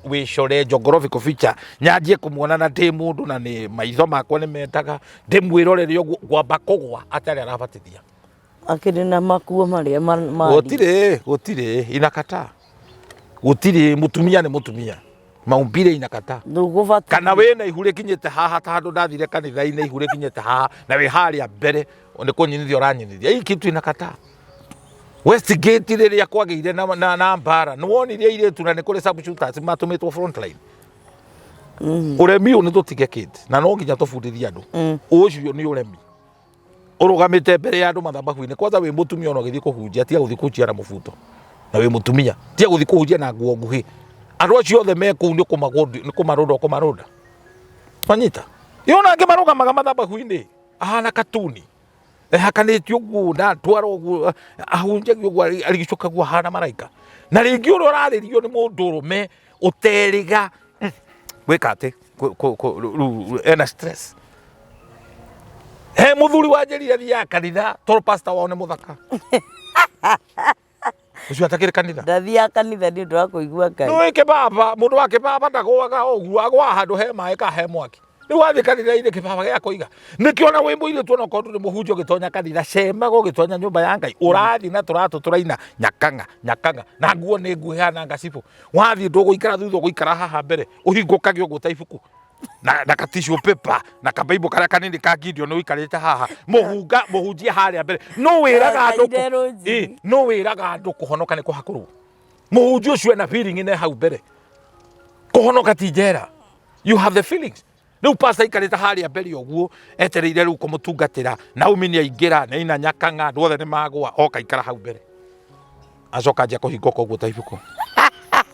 wĩcore geographical feature nyanjie kũmuona na ndĩ mũndũ na nĩ maitho makwa nĩ mendaga ndĩmwĩrorere ũguo ngwamba kũgwa atarĩ arabatithia. Akĩrĩ na makuo marĩa Gũtirĩ, gũtirĩ inakata gũtirĩ mũtumia nĩ mũtumia maumbire inakata kana wĩna ihu rĩkinyĩte haha ta handũ ndathire kanitha-inĩ ihu rĩkinyĩte haha na wĩ harĩa mbere nĩ kũnyinithia ũranyinithia hii kitu inakata. Westgate rĩrĩa kwagĩire na mbara nĩ wonire airĩtu na nĩ kũrĩ sharpshooters matũmĩtwo frontline. Ũremi ũyũ nĩ tũtige kid na no nginya tũbundithie andũ ũcio nĩ ũremi ũrũgamĩte mbere ya andũ mathabahu-inĩ kwanza wĩ mũtumia ona ũgĩthiĩ kũhunjia tiga gũthiĩ kũhunjia na mũbuto na wĩ mũtumia tiga gũthiĩ kũhunjia na nguo nguhĩ andũ acio othe me kũu nĩ kũmarũnda ũkũmarũnda manyita yona angĩ marũgamaga mathabahu-inĩ ahana katuni ehakanĩtie ũguo na twara ũguo ahunjagia ũguo arigicũkagwo ahana maraika na rĩngĩ ũrĩa ũrarĩrio nĩ mũndũ ũrũme ũterĩga gwĩka atĩ ena stress he mũthuri wanjĩrire thiaga kanitha tondũ pastor wao nĩ mũthaka ũcio atakĩrĩ kanitha. Ndathiaga kanitha nĩ ũndũ wa kũigua Ngai. Nĩũĩ kĩbaba, mũndũ wa kĩbaba ndagũaga ũguo, agũaga handũ he maĩ kana he mwaki. Rĩu wathiĩ kanitha-inĩ kĩbaba gĩa kũiga. Nĩkĩo ona wĩ mũirĩtu ona okorwo ndũrĩ mũhunjia ũgĩtonya kanitha, cemaga ũgĩtonya nyũmba ya Ngai. Ũrathiĩ na tũratũ tũraina nyakang'a, nyakang'a, na nguo nĩ nguhĩ hana ngacibũ. Wathiĩ ndũgũikara thutha ũgũikara haha mbere, ũhingũkage ũguo ta ibuku. Na ka tissue paper na ka Bible karĩa kanini ka Gideon ũikarĩte haha mũhunga mũhunjia harĩa mbere no wĩraga andũ no wĩraga andũ kũhonoka nĩ kũhakũrwo mũhunjia ũcio ena feeling ine hau mbere kũhonoka ti njera you have the feelings rĩu pastor aikarĩte harĩa mbere ũguo etereire rĩu kũmũtungatĩra Naomi nĩ aingĩra nĩ aina nyakang'a andũ othe nĩ magũa oka ikara hau mbere acoka anjia kũhingũka ũguo ta ibuku.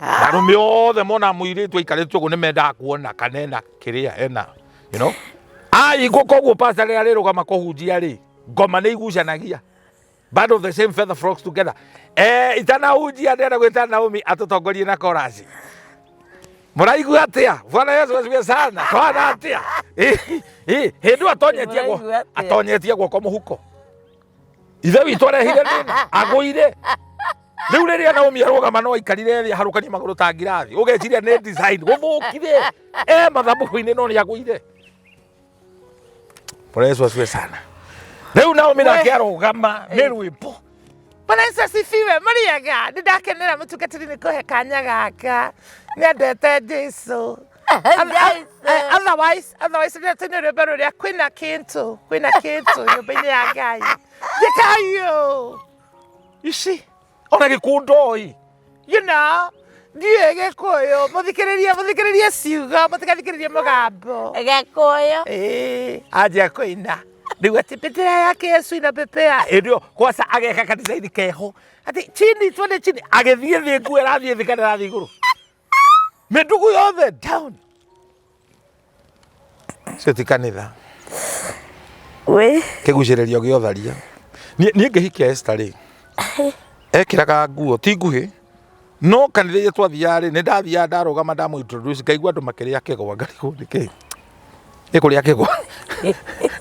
Na arũme othe mona mũirĩtu aikarĩte ũguo nĩ mendaga kuona kana ena kĩrĩa ena you know ahingũka ũguo pastor rĩrĩa arĩrũgama kũhunjia rĩ ngoma nĩ igucanagia bird of the same feather flocks together. Itanahunjia ndĩrenda gwĩta Naomi atũtongorie na chorus. Mũraigua atĩa? Bwana Yesu asifiwe sana. Twana atĩa? Hĩndĩ ĩyo atonyetie guoko mũhuko. Ithe witũ arehire thĩna agũire. Rĩu rĩrĩa Naomi arũgama no aikarire thĩ aharũkanie magũrũ ta ngirathi. Ũgeciria nĩ design gũthũkire. Mathabuku-inĩ no nĩ agũire. Bwana Yesu asifiwe sana. Rĩu Naomi nake arũgama nĩ rwĩmbo. Bwana Yesu asifiwe. Mũrĩega, nĩ ndakenera mũtungatĩri nĩ kũhe kanya gaka. Nĩendete Jesu. Otherwise, rĩrĩa tũine rwĩmbo rũrĩa kwĩna kĩntũ, kwĩna kĩntũ nyũmba-inĩ ya Ngai. Njĩkayo. You see? Ona gĩkũndoi. You know, ndiũĩ Gĩkũyũ. Mũthikĩrĩrie, mũthikĩrĩrie ciugo, mũtigathikĩrĩrie mũgambo. Gĩkũyũ. Ĩĩ, anjia kũina. Rĩu atĩ bendera yake Yesu inapepea. Hĩndĩ ĩyo kwaca ageka kanitha-inĩ keho. Atĩ chini twende chini. Agĩthiĩ thĩ nguo ĩrathiĩ thĩ kana ĩrathiĩ igũrũ. Mĩndugu yothe down. Ũcio ti kanitha. We. Kĩgucĩrĩrio gĩa ũtharia. Niĩ ngĩhikia Esther rĩ, ekĩraga nguo ti nguhĩ, no kanitha iria twathiaga rĩ, nĩ ndathiaga ndarũgama ndamũ introduce ngaigua andũ makĩrĩa kĩgwa ngarigwo nĩ kĩ. Nĩ kũrĩa kĩgwa.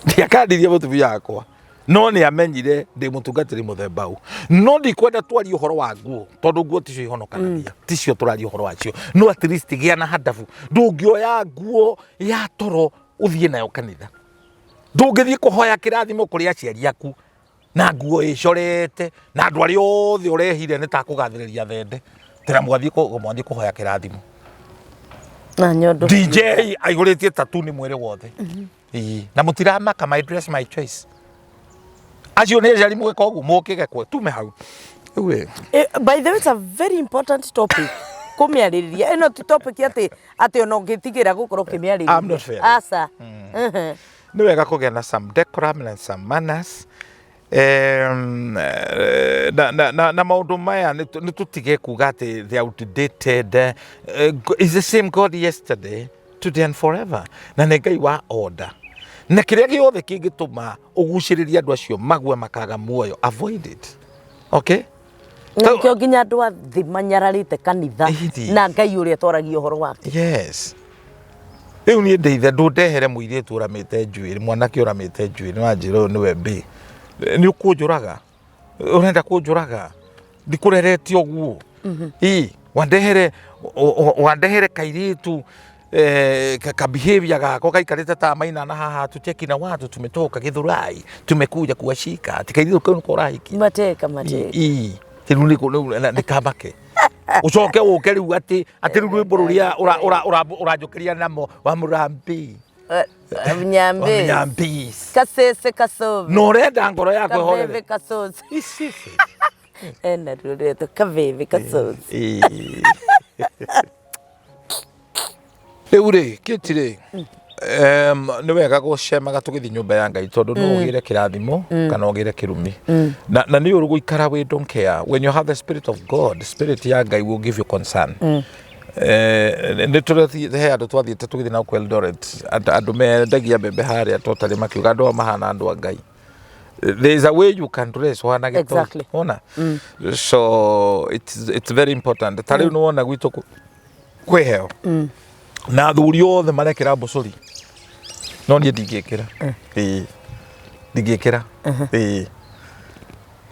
Ndiakandirie mũtumia wakwa. No nĩ amenyire ndĩ mũtungatĩri mũthemba ũ. No ndikwenda twarie ũhoro wa nguo, tondũ nguo ticio ihonokanagia, ticio tũraria ũhoro wacio. No at least gĩa na handabu. Ndũngĩoya nguo ya toro ũthiĩ nayo kanitha. Ndũngĩthiĩ kũhoya kĩrathimo kũrĩ aciari aku na nguo ĩcorete na andũ arĩa othe ũrehire nĩ ta kũgathĩrĩria thende tena mwathiĩ mwathiĩ kũhoya kĩrathimo. Na nyondo. DJ aihũrĩtie tattoo nĩ mwĩrĩ wothe. Ĩĩ, na mũtiramaka my dress my choice. Acio nĩ aciari mũgĩka ũguo mũkĩgekwo tume hau. Rĩu ĩ. By the way, it's a very important topic kũmĩarĩrĩria. Ĩno ti topic atĩ atĩ ona ũngĩtigĩra gũkorwo ũkĩmĩarĩrĩria. I'm not fearing. Aca. Nĩ wega kũgĩa na some decorum and some manners. Na maũndũ maya nĩ tũtige kuga atĩ they are outdated. Is the same God yesterday, today and forever. Na nĩ Ngai wa order. Na kĩrĩa gĩothe kĩngĩtũma ũgucĩrĩrie andũ acio mague makaga muoyo, avoid it. Okay? Na nĩkĩo nginya andũ a thĩ manyararĩte kanitha Ĩhĩ. na Ngai ũrĩa twaragia ũhoro wake. Yes. Rĩu niĩ ndĩ ithe ndũndehere mũirĩtu ũramĩte njuĩrĩ, mwanake ũramĩte njuĩrĩ, wanjĩra ũyũ nĩwe mbĩ. Nĩ ũkũnjũraga? Ũrenda kũnjũraga? Ndikũrerete ũguo. Ĩ, wandehere kairĩtu ka behavior gako gaikarĩte ta maina na haha tucheki na watu tumetoka Githurai tumekuja kuwashika ati kairĩtu kau nĩko ũrahikia. Mateka mateka. Ĩ, rĩu nĩ kamake. Ũcoke ũke rĩu atĩ atĩ rĩu rwĩmbo rũrĩa ũranjũkĩria namo wa Mũrambi. Wa Mnyambi. Mnyambi. Kasese kasobe. Na ũrenda ngoro yaku Kabebe ĩhorere. kasoze. Ici. Ena ruo rwetwo kabebe kasoze. Ĩ. Rĩu rĩ, Kate rĩ, nĩ wega gũcemaga tũgĩthiĩ nyũmba ya Ngai tondũ no ũgĩre kĩrathimo kana ũgĩre kĩrumi. Na nĩ ũru gũikara wĩ don't care. When you have the spirit of God, spirit ya Ngai will give you concern. Nĩ tũrathiĩ he andũ twathiĩte tũgĩthiĩ nao kũ Eldoret, andũ mendagia mbembe harĩa totally makiuga andũ aya mahana andũ a Ngai. There is a way you can dress ũhana gĩtoi. Wona? So it's very important. Ta rĩu nĩ wona gwitũ kwĩ heho na athuri othe marekĩra mbũcũri, no niĩ ndingĩkĩra. Ĩĩ, ndingĩkĩra. Ĩĩ,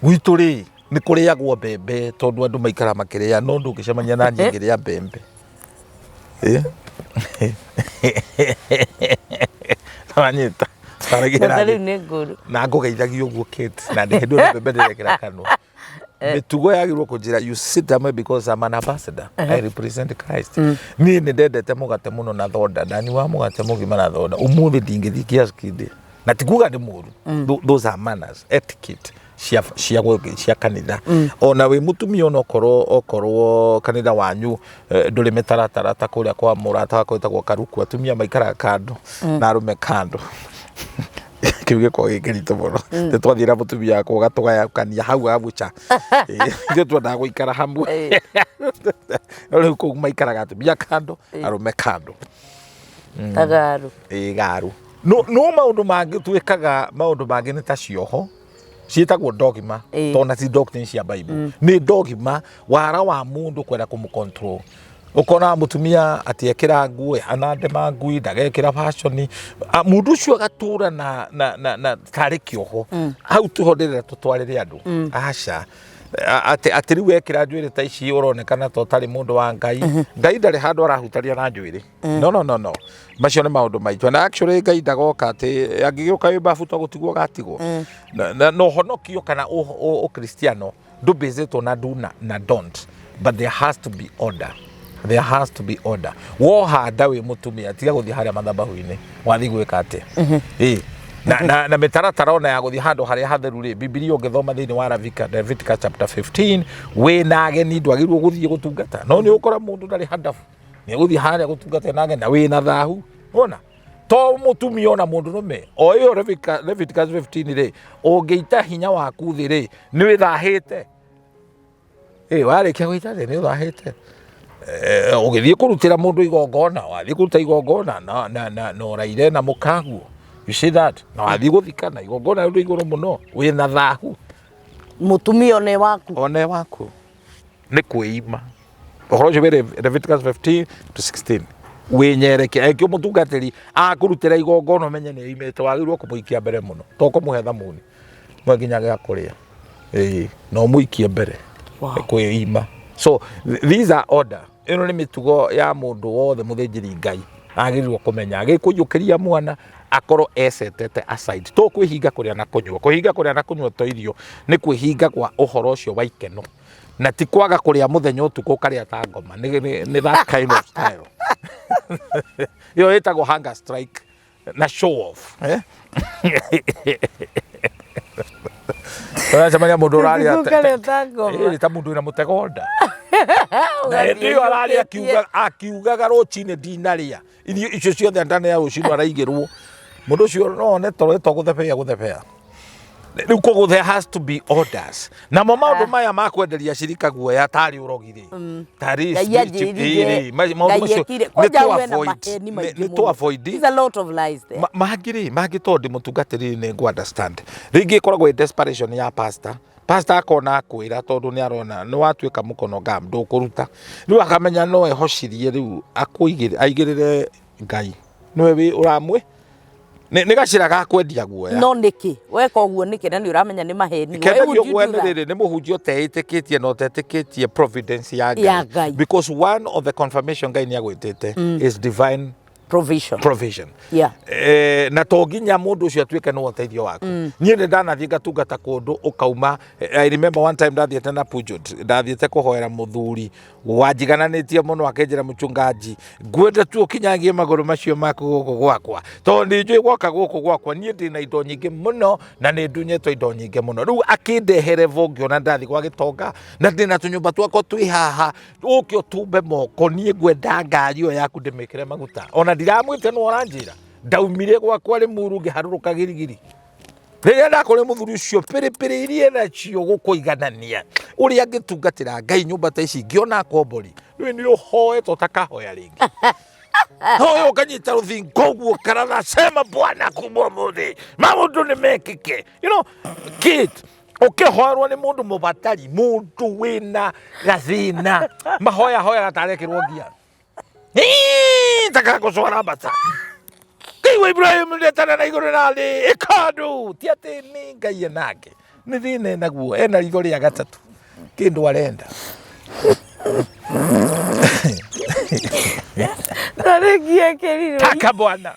gwitũ rĩ nĩ kũrĩagwo mbembe tondũ andũ maikara makĩrĩa, no ndũngĩcemania na niĩ ngĩrĩa mbembe. Ĩĩ. Wanyita. Na rĩu nĩ ngũrũ. Na ngũgeithagia ũguo Kate, na ndĩ hĩndĩ ĩyo mbembe ndĩrekĩra kanua. Mĩtugo yagĩrĩirwo kũnjĩra you sit down because I'm an ambassador. I represent Christ. Niĩ nĩ ndendete mũgate mũno na thonda, ndanyuaga mũgate mũgima na thonda. Ũmũthĩ ndingĩthiĩ kioski ndĩ. Na ti kuga nĩ mũru. Those are manners, etiquette cia kanitha. Ona wĩ mũtumia ona okorwo kanitha wanyu ndũrĩ mĩtaratara ta kũrĩa kwa mũrata wakwa wĩtagwo Karuku, atumia maikaraga kando na arũme kando. Kĩu gĩkoragwo gĩ kĩritũ mũno. Nĩ twathiĩ na mũtumia wakwa ũgatũgayũkania hau abucha. Ithuĩ twendaga gũikara hamwe. No rĩu kũu maikaraga atumia kando, arũme kando. Tagaru. Ĩĩ garu. No maũndũ mangĩ twĩkaga, maũndũ mangĩ nĩ ta cioho ciĩtagwo dogma, tondũ na ti doctrine cia Bible. Nĩ dogma wara wa mũndũ kwenda kũmũ-control. Ũkona mũtumia atĩ ekĩra nguo ĩhana ndema ngui, ndagekĩra fashion. Mũndũ ũcio agatũra na tarĩ kĩoho. Hau tiho ndĩrenda tũtwarĩre andũ. Aca. Atĩ rĩu wekĩra njuĩrĩ ta ici ũronekana ta ũtarĩ mũndũ wa Ngai. Ngai ndarĩ handũ arahutania na njuĩrĩ. No, no, no, no. Macio nĩ maũndũ maitũ. Na actually Ngai ndagoka atĩ angĩgĩũka wĩ babu to gũtigwo ũgatigwo. Na ũhonokio kana ũkristiano ndũbĩzĩtwo na do na don't. But there has to be order. There has to be order. Wohanda wĩ mũtumia tiga gũthiĩ harĩa mathabahu-inĩ. Wathiĩ gwĩka atĩa? Ĩĩ. Na mĩtaratara ona ya gũthiĩ handũ harĩa hatheru rĩ, Bibilia ũngĩthoma thĩinĩ wa Leviticus chapter 15, wĩna ageni ndwagĩrĩirwo gũthiĩ gũtungata. No nĩ ũgũkora mũndũ ndarĩ handabu. Nĩ egũthiĩ harĩa gũtungata na ageni na wĩna thahu. Wona? To mũtumia ona mũndũrũme. O ĩyo Leviticus 15 rĩ, ũngĩita hinya waku thĩ rĩ, nĩ wĩthahĩte. Ĩ, warĩkia gũita thĩ nĩ ũthahĩte. Ũgĩthiĩ kũrutĩra mũndũ igongona, wathiĩ kũruta igongona na ũraire na mũkaguo. You see that? Na wathiĩ gũthikana igongona rĩu igũrũ mũno, wĩna thahu. Mũtumia one waku. One waku. Nĩ kwĩima. Ũhoro ũcio wĩ Leviticus 15 to 16. Wĩnyereke, angĩkorwo mũtungatĩri akũrutĩra igongona ũmenye nĩ aimĩte, wagĩrĩirwo kũmũikia mbere mũno, to kũmũhe thamuni. Mwe nginya gĩa kũrĩa. Ĩĩ, na ũmũikie mbere. Wow. Kwĩima. So these are order. Ĩno nĩ mĩtugo ya mũndũ wothe mũthĩnjĩri Ngai agĩrĩirwo kũmenya agĩkũiyũkĩria mwana akorwo ecetete aside to kwĩhinga kũrĩa na kũnyua. Kwĩhinga kũrĩa na kũnyua to irio nĩ kwĩhinga kwa ũhoro ũcio wa ikeno na ti kwaga kũrĩa mũthenya ũtukũ ũkarĩa ta ngoma nĩ that kind of style ĩyo ĩtagwo hunger strike na show off eh? Ũracemania mũndũ ũrarĩa Ũtukũ ũkarĩa ta ngoma. Ĩĩ, ta mũndũ wĩna mũtego nda na hĩndĩ ĩyo ararĩa akiugaga rũcinĩ ndinarĩa irio icio ciothe ndanĩa rũcinĩ araigĩrwo mũndũ ũcio no one toro ĩto gũthebea gũthebea rĩu koguo there has to be orders namo maũndũ maya ma kwenderia cirika guoya tarĩ ũrogi rĩ tarĩ Ngai anjĩrire, ĩĩ, maũndũ Ngai macio ekire. nĩ Kwanja tũ we na avoid maheni maingĩ nĩ tũ mũno. avoid There's a lot of lies there. Mangĩ rĩ mangĩ tondũ ndĩ mũtungatĩri nĩ ngũ understand rĩngĩ ĩkoragwo ĩ desperation ya pastor pastor akona akwĩra tondũ nĩ arona nĩ watuĩka mũkono ngam ndũkũruta rĩu akamenya no ehocirie rĩu akũigĩrĩre aigĩrĩre Ngai nĩwe wĩ ũramwĩ nĩ gacĩra ga kwendia guoya No nĩkĩ? Weka ũguo nĩkĩ na nĩ ũramenya nĩ maheni? Why kendagio would you guoya do nĩ that? rĩrĩ nĩ mũhunjia ũteĩtĩkĩtie na ũtetĩkĩtie providence ya Ya Ngai. Because one of the confirmation Ngai nĩ agwĩtĩte is divine Provision. provision. Yeah. Eh, na to nginya mundu ucio atuike nĩ ũteithio waku niĩ nĩ ndanathiĩ ngatungata kũndũ ũkauma I remember one time ndathiĩte na Pujot ndathiĩte kũhoera mũthuri wanjigananĩtie mũno akĩnjĩra mũchungaji ngwenda tu ũkinyangie magũrũ macio maku gũkũ gwakwa tondũ nĩ njũĩ gwoka gũkũ gwakwa niĩ ndĩ na indo nyingĩ mũno na nĩ ndunyĩtwo indo nyingĩ mũno rĩu akĩndehere bo ngĩona ndathiĩ gwa gĩtonga na ndĩ na tũnyũmba twakwa twĩ haha ũke ũtumbe moko niĩ ngwenda ngari ĩyo yaku ndĩmĩkĩre maguta ona ndiramwĩte nĩ ũranjĩra ndaumire gwakwa Rĩmuru ngĩharũrũka Girigiri rĩrĩa ndakorire mũthuri ũcio pĩrĩpĩrĩ iria nacio gũkũiganania ũrĩa angĩtungatĩra Ngai nyũmba ta ici ngĩona akombori rĩu nĩ ũhoete ũtakahoya rĩngĩ hoya ũkanyita rũthingo ũguo karatha sema bwana kuma ũmũthĩ maũndũ nĩ mekĩke you know kid ũkĩhoerwo nĩ mũndũ mũbatari mũndũ wĩna gathĩna mahoya hoyaga tarekĩrwo ngia takagũcora mbata Ngai wa Ibrahimu ndetana na igũrũ na thĩ ĩkandũ ti atĩ nĩ Ngai enake nĩ thĩna enaguo ena ritho rĩa gatatũ kĩndũ arenda Tarĩki ekĩrirwo. taka bwana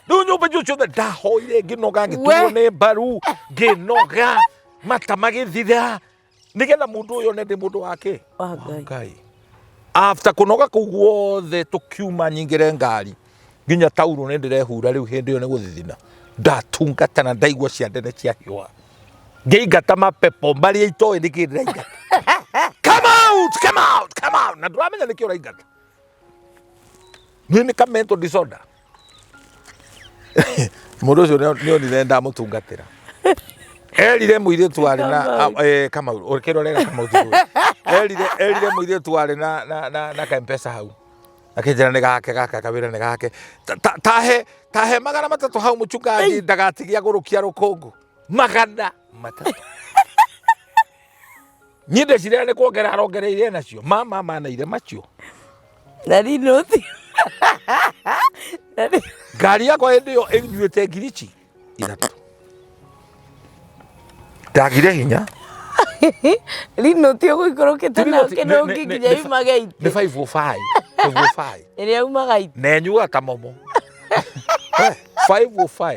rĩu nyũmba icio ciothe ndahoire ngĩnoga ngĩturwo We. nĩ mbaru ngĩnoga mata magĩthira nĩgetha mũndũ ũyũ one ndĩ mũndũ wake Wa Ngai. Ngai after kũnoga kũu guothe tũkiuma nyingĩre ngari nginya taurũ nĩ ndĩrehura rĩu hĩndĩ ĩyo nĩ gũthithina ndatungata na ndaigua ciande nĩ ciahiũha ngĩingata mapepo marĩa itoĩ nĩkĩ ndĩraingata come out come out come out na ndũramenya nĩkĩ ũraingata nĩ nĩ ka mental disorder mũndũ ũcio nĩ onire ndamũtungatĩra erire mũirĩtu warĩ na Kamau ũkĩrorera Kamau ti ũyũ. erire mũirĩtu warĩ na na ka-mpesa hau akĩnjĩra nĩ gake gaka kawĩra nĩ gake tahe 300 hau mũchungaji ndagatigie agũrũkia rũkũngũ 300 niĩ ndeciria nĩ kuongerera arongereire nacio mama manaire macio Na rinoti. Na ngari yakwa hĩndĩ ĩyo ĩnyuĩte ngirici 3 ndagire hinya Rinoti ũgũikũrũkĩte nayo Nĩ- kĩndũ nĩ- nginya nĩ- yuma gate. nĩ 505 505 Ĩrĩa yumaga ite. na ĩnyuaga ta momo 505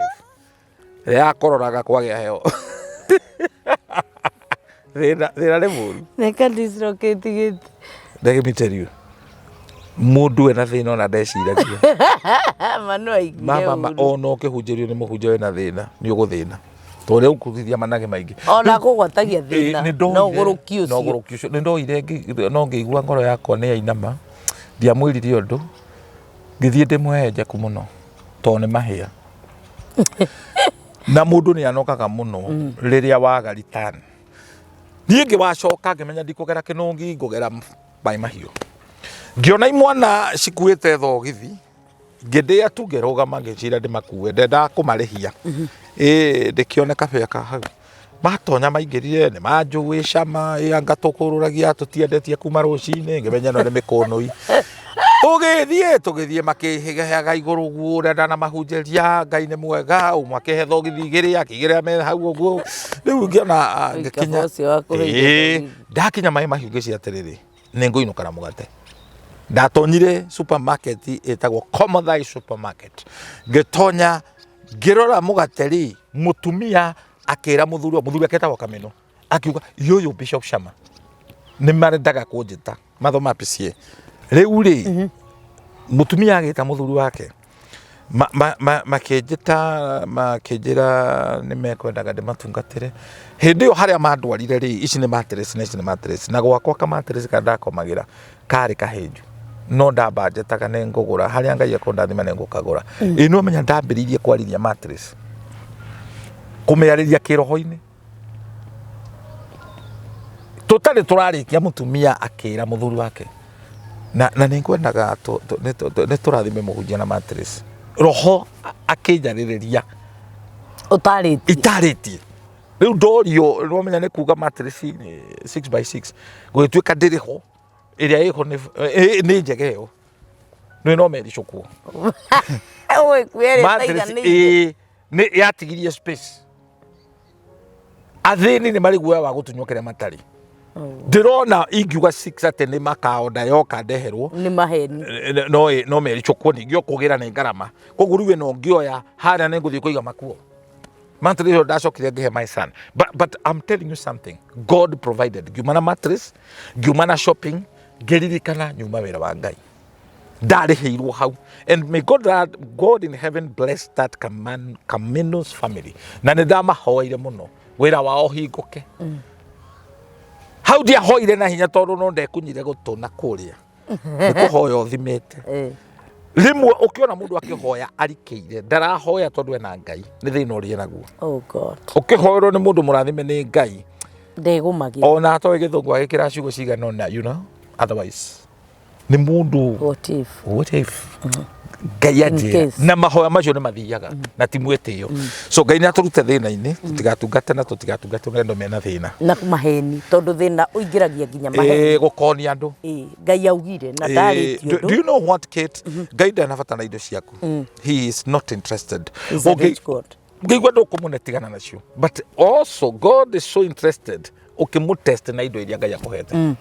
ĩrĩa yakororaga kwagĩa heho thĩna nĩ mũru Neka dislocate gate. Let me tell you mũndũ ena thĩna ona ndeciragia Manu aiguire mama ũru. ona ũkĩhunjĩrio nĩ mũhunjia wĩna thĩna nĩ ũgũthĩna tondũ ũrĩa ũkũthithia manage maingĩ Ona kũgwatagia thĩna. Ĩ, nĩ Na ũgũrũki na ũcio. ũgũrũki ũcio nĩ ndoire no ngĩigua ngoro yakwa nĩ yainama ndiamwĩrire ũndũ ngĩthiĩ ndĩmũhehenjeku mũno tondũ nĩ mahĩa na mũndũ nĩ anogaga mũno rĩrĩa waga return niĩ ngĩwacoka ngĩmenya ndikũgera kĩnũngi ngũgera maĩ mahiũ ngĩona imwana cikuĩte thogithi ngĩndĩa tu ngĩrũgama ngĩcira ndĩmakue ndendaga kũmarĩhia ĩ ndĩkĩone kabĩa ka hau matonya maingĩrire nĩ manjũĩ cama ĩ anga tũkũrũragia tũtiendetie kuma rũcinĩ ngĩmenya ĩno nĩ mĩkũnũi Tũgĩthiĩ tũgĩthiĩ makĩheaga igũrũ ũguo ũrĩa ndanamahunjĩria Ngai nĩ mwega, ũmwe akĩhe thogithi igĩrĩ akĩigĩrĩra metha hau ũguo. Rĩu ngĩona ah, Oi, ngĩkinya kaba ũcio wa kũheithia Ĩĩ, thogithi. ndakinya maĩ mahiũ ngĩcia atĩrĩrĩ nĩ ngũinũka na mũgate. Ndatonyire supermarket ĩtagwo Komothai supermarket, ngĩtonya ngĩrora mũgate rĩ, mũtumia akĩra mũthuri mũthuri aketagwo Kameno akiuga yũyũ Bishop Shama nĩ marendaga kũnjĩta mathoma PCA rĩu rĩ mũtumia agĩta mũthuri wake makĩnjĩta makĩnjĩra nĩ mekwendaga ndĩmatungatĩre hĩndĩ ĩyo harĩa mandwarire rĩ ici nĩ mattress na ici nĩ mattress na gwakwa ka mattress karĩa ndakomagĩra karĩ kahĩnju no ndambanjetaga nĩ ngũgũra harĩa Ngai ekũndathima nĩ ngũkagũra ĩ no menya ndambĩrĩirie kwarithia mattress kũmĩarĩria kĩroho-inĩ tũtarĩ tũrarĩkia mũtumia akĩra mũthuri wake na, na nĩ ngwendaga nĩ tũrathime mũhunjia na mattress roho akĩnjarĩrĩria ũtarĩtie itarĩtie rĩu ndorio nĩwamenya nĩ kuga mattress nĩ 6 by 6 gũgĩtuĩka ndĩrĩ ho ĩrĩa ĩho nĩ njega ĩyo nĩ no mericũkwo Ũgĩkuĩra mattress ĩtaiganĩire. ĩĩ nĩ yatigirie space athĩni nĩ marĩ guoya wa gũtunywo kĩrĩa matarĩ ndĩrona ingiuga 6 atĩ nĩ makaonda yoka ndeherwo nĩ maheni no no mericũkwo ningĩ ũkũgĩra nĩ ngarama koguo rĩu ĩno ngĩoya harĩa nĩ ngũthiĩ kũiga makuo mattress ĩyo ndacokire ngĩhe my son but I'm telling you something God provided ngiuma na mattress ngiuma na shopping ngĩririkana nyuma wĩra wa Ngai ndarĩhĩirwo hau and may God, that, God in heaven bless that Kameno's family na nĩ ndamahoeire mũno wĩra wao hingũke hau ndiahoire na hinya tondũ no ndekunyire gũtũ na kũrĩa nĩ kũhoya ũthimĩte rĩmwe ũkĩona mũndũ akĩhoya arikĩire ndarahoya tondũ ena Ngai nĩ thĩna ũrĩa naguo Oh God. ũkĩhoerwo nĩ mũndũ mũrathime nĩ Ngai Ndegũmagĩra. ona atoĩ gĩthũngũ agĩkĩra ciugo cigana ũna you know otherwise nĩ mũndũ What if? what if ngai In anjĩra case. na mahoya macio nĩ mathiaga na ti mwĩtĩo so ngai nĩ atũrute thĩna-inĩ tũtigatungate na tũtigatungate nĩ andũ mena thĩna Na maheni tondũ thĩna ũingĩragia nginya maheni. Ĩĩ, gũkonia andũ Ĩĩ, Ngai augire na Ĩĩ, ndarĩtie do ũndũ. you know what Kate ngai ndarĩ na bata na indo ciaku he is not interested He's a Ũngĩ- rich God. ngĩigua ndũkũmũne tigana nacio but also god is so interested ũkĩmũtest na indo iria ngai akũhete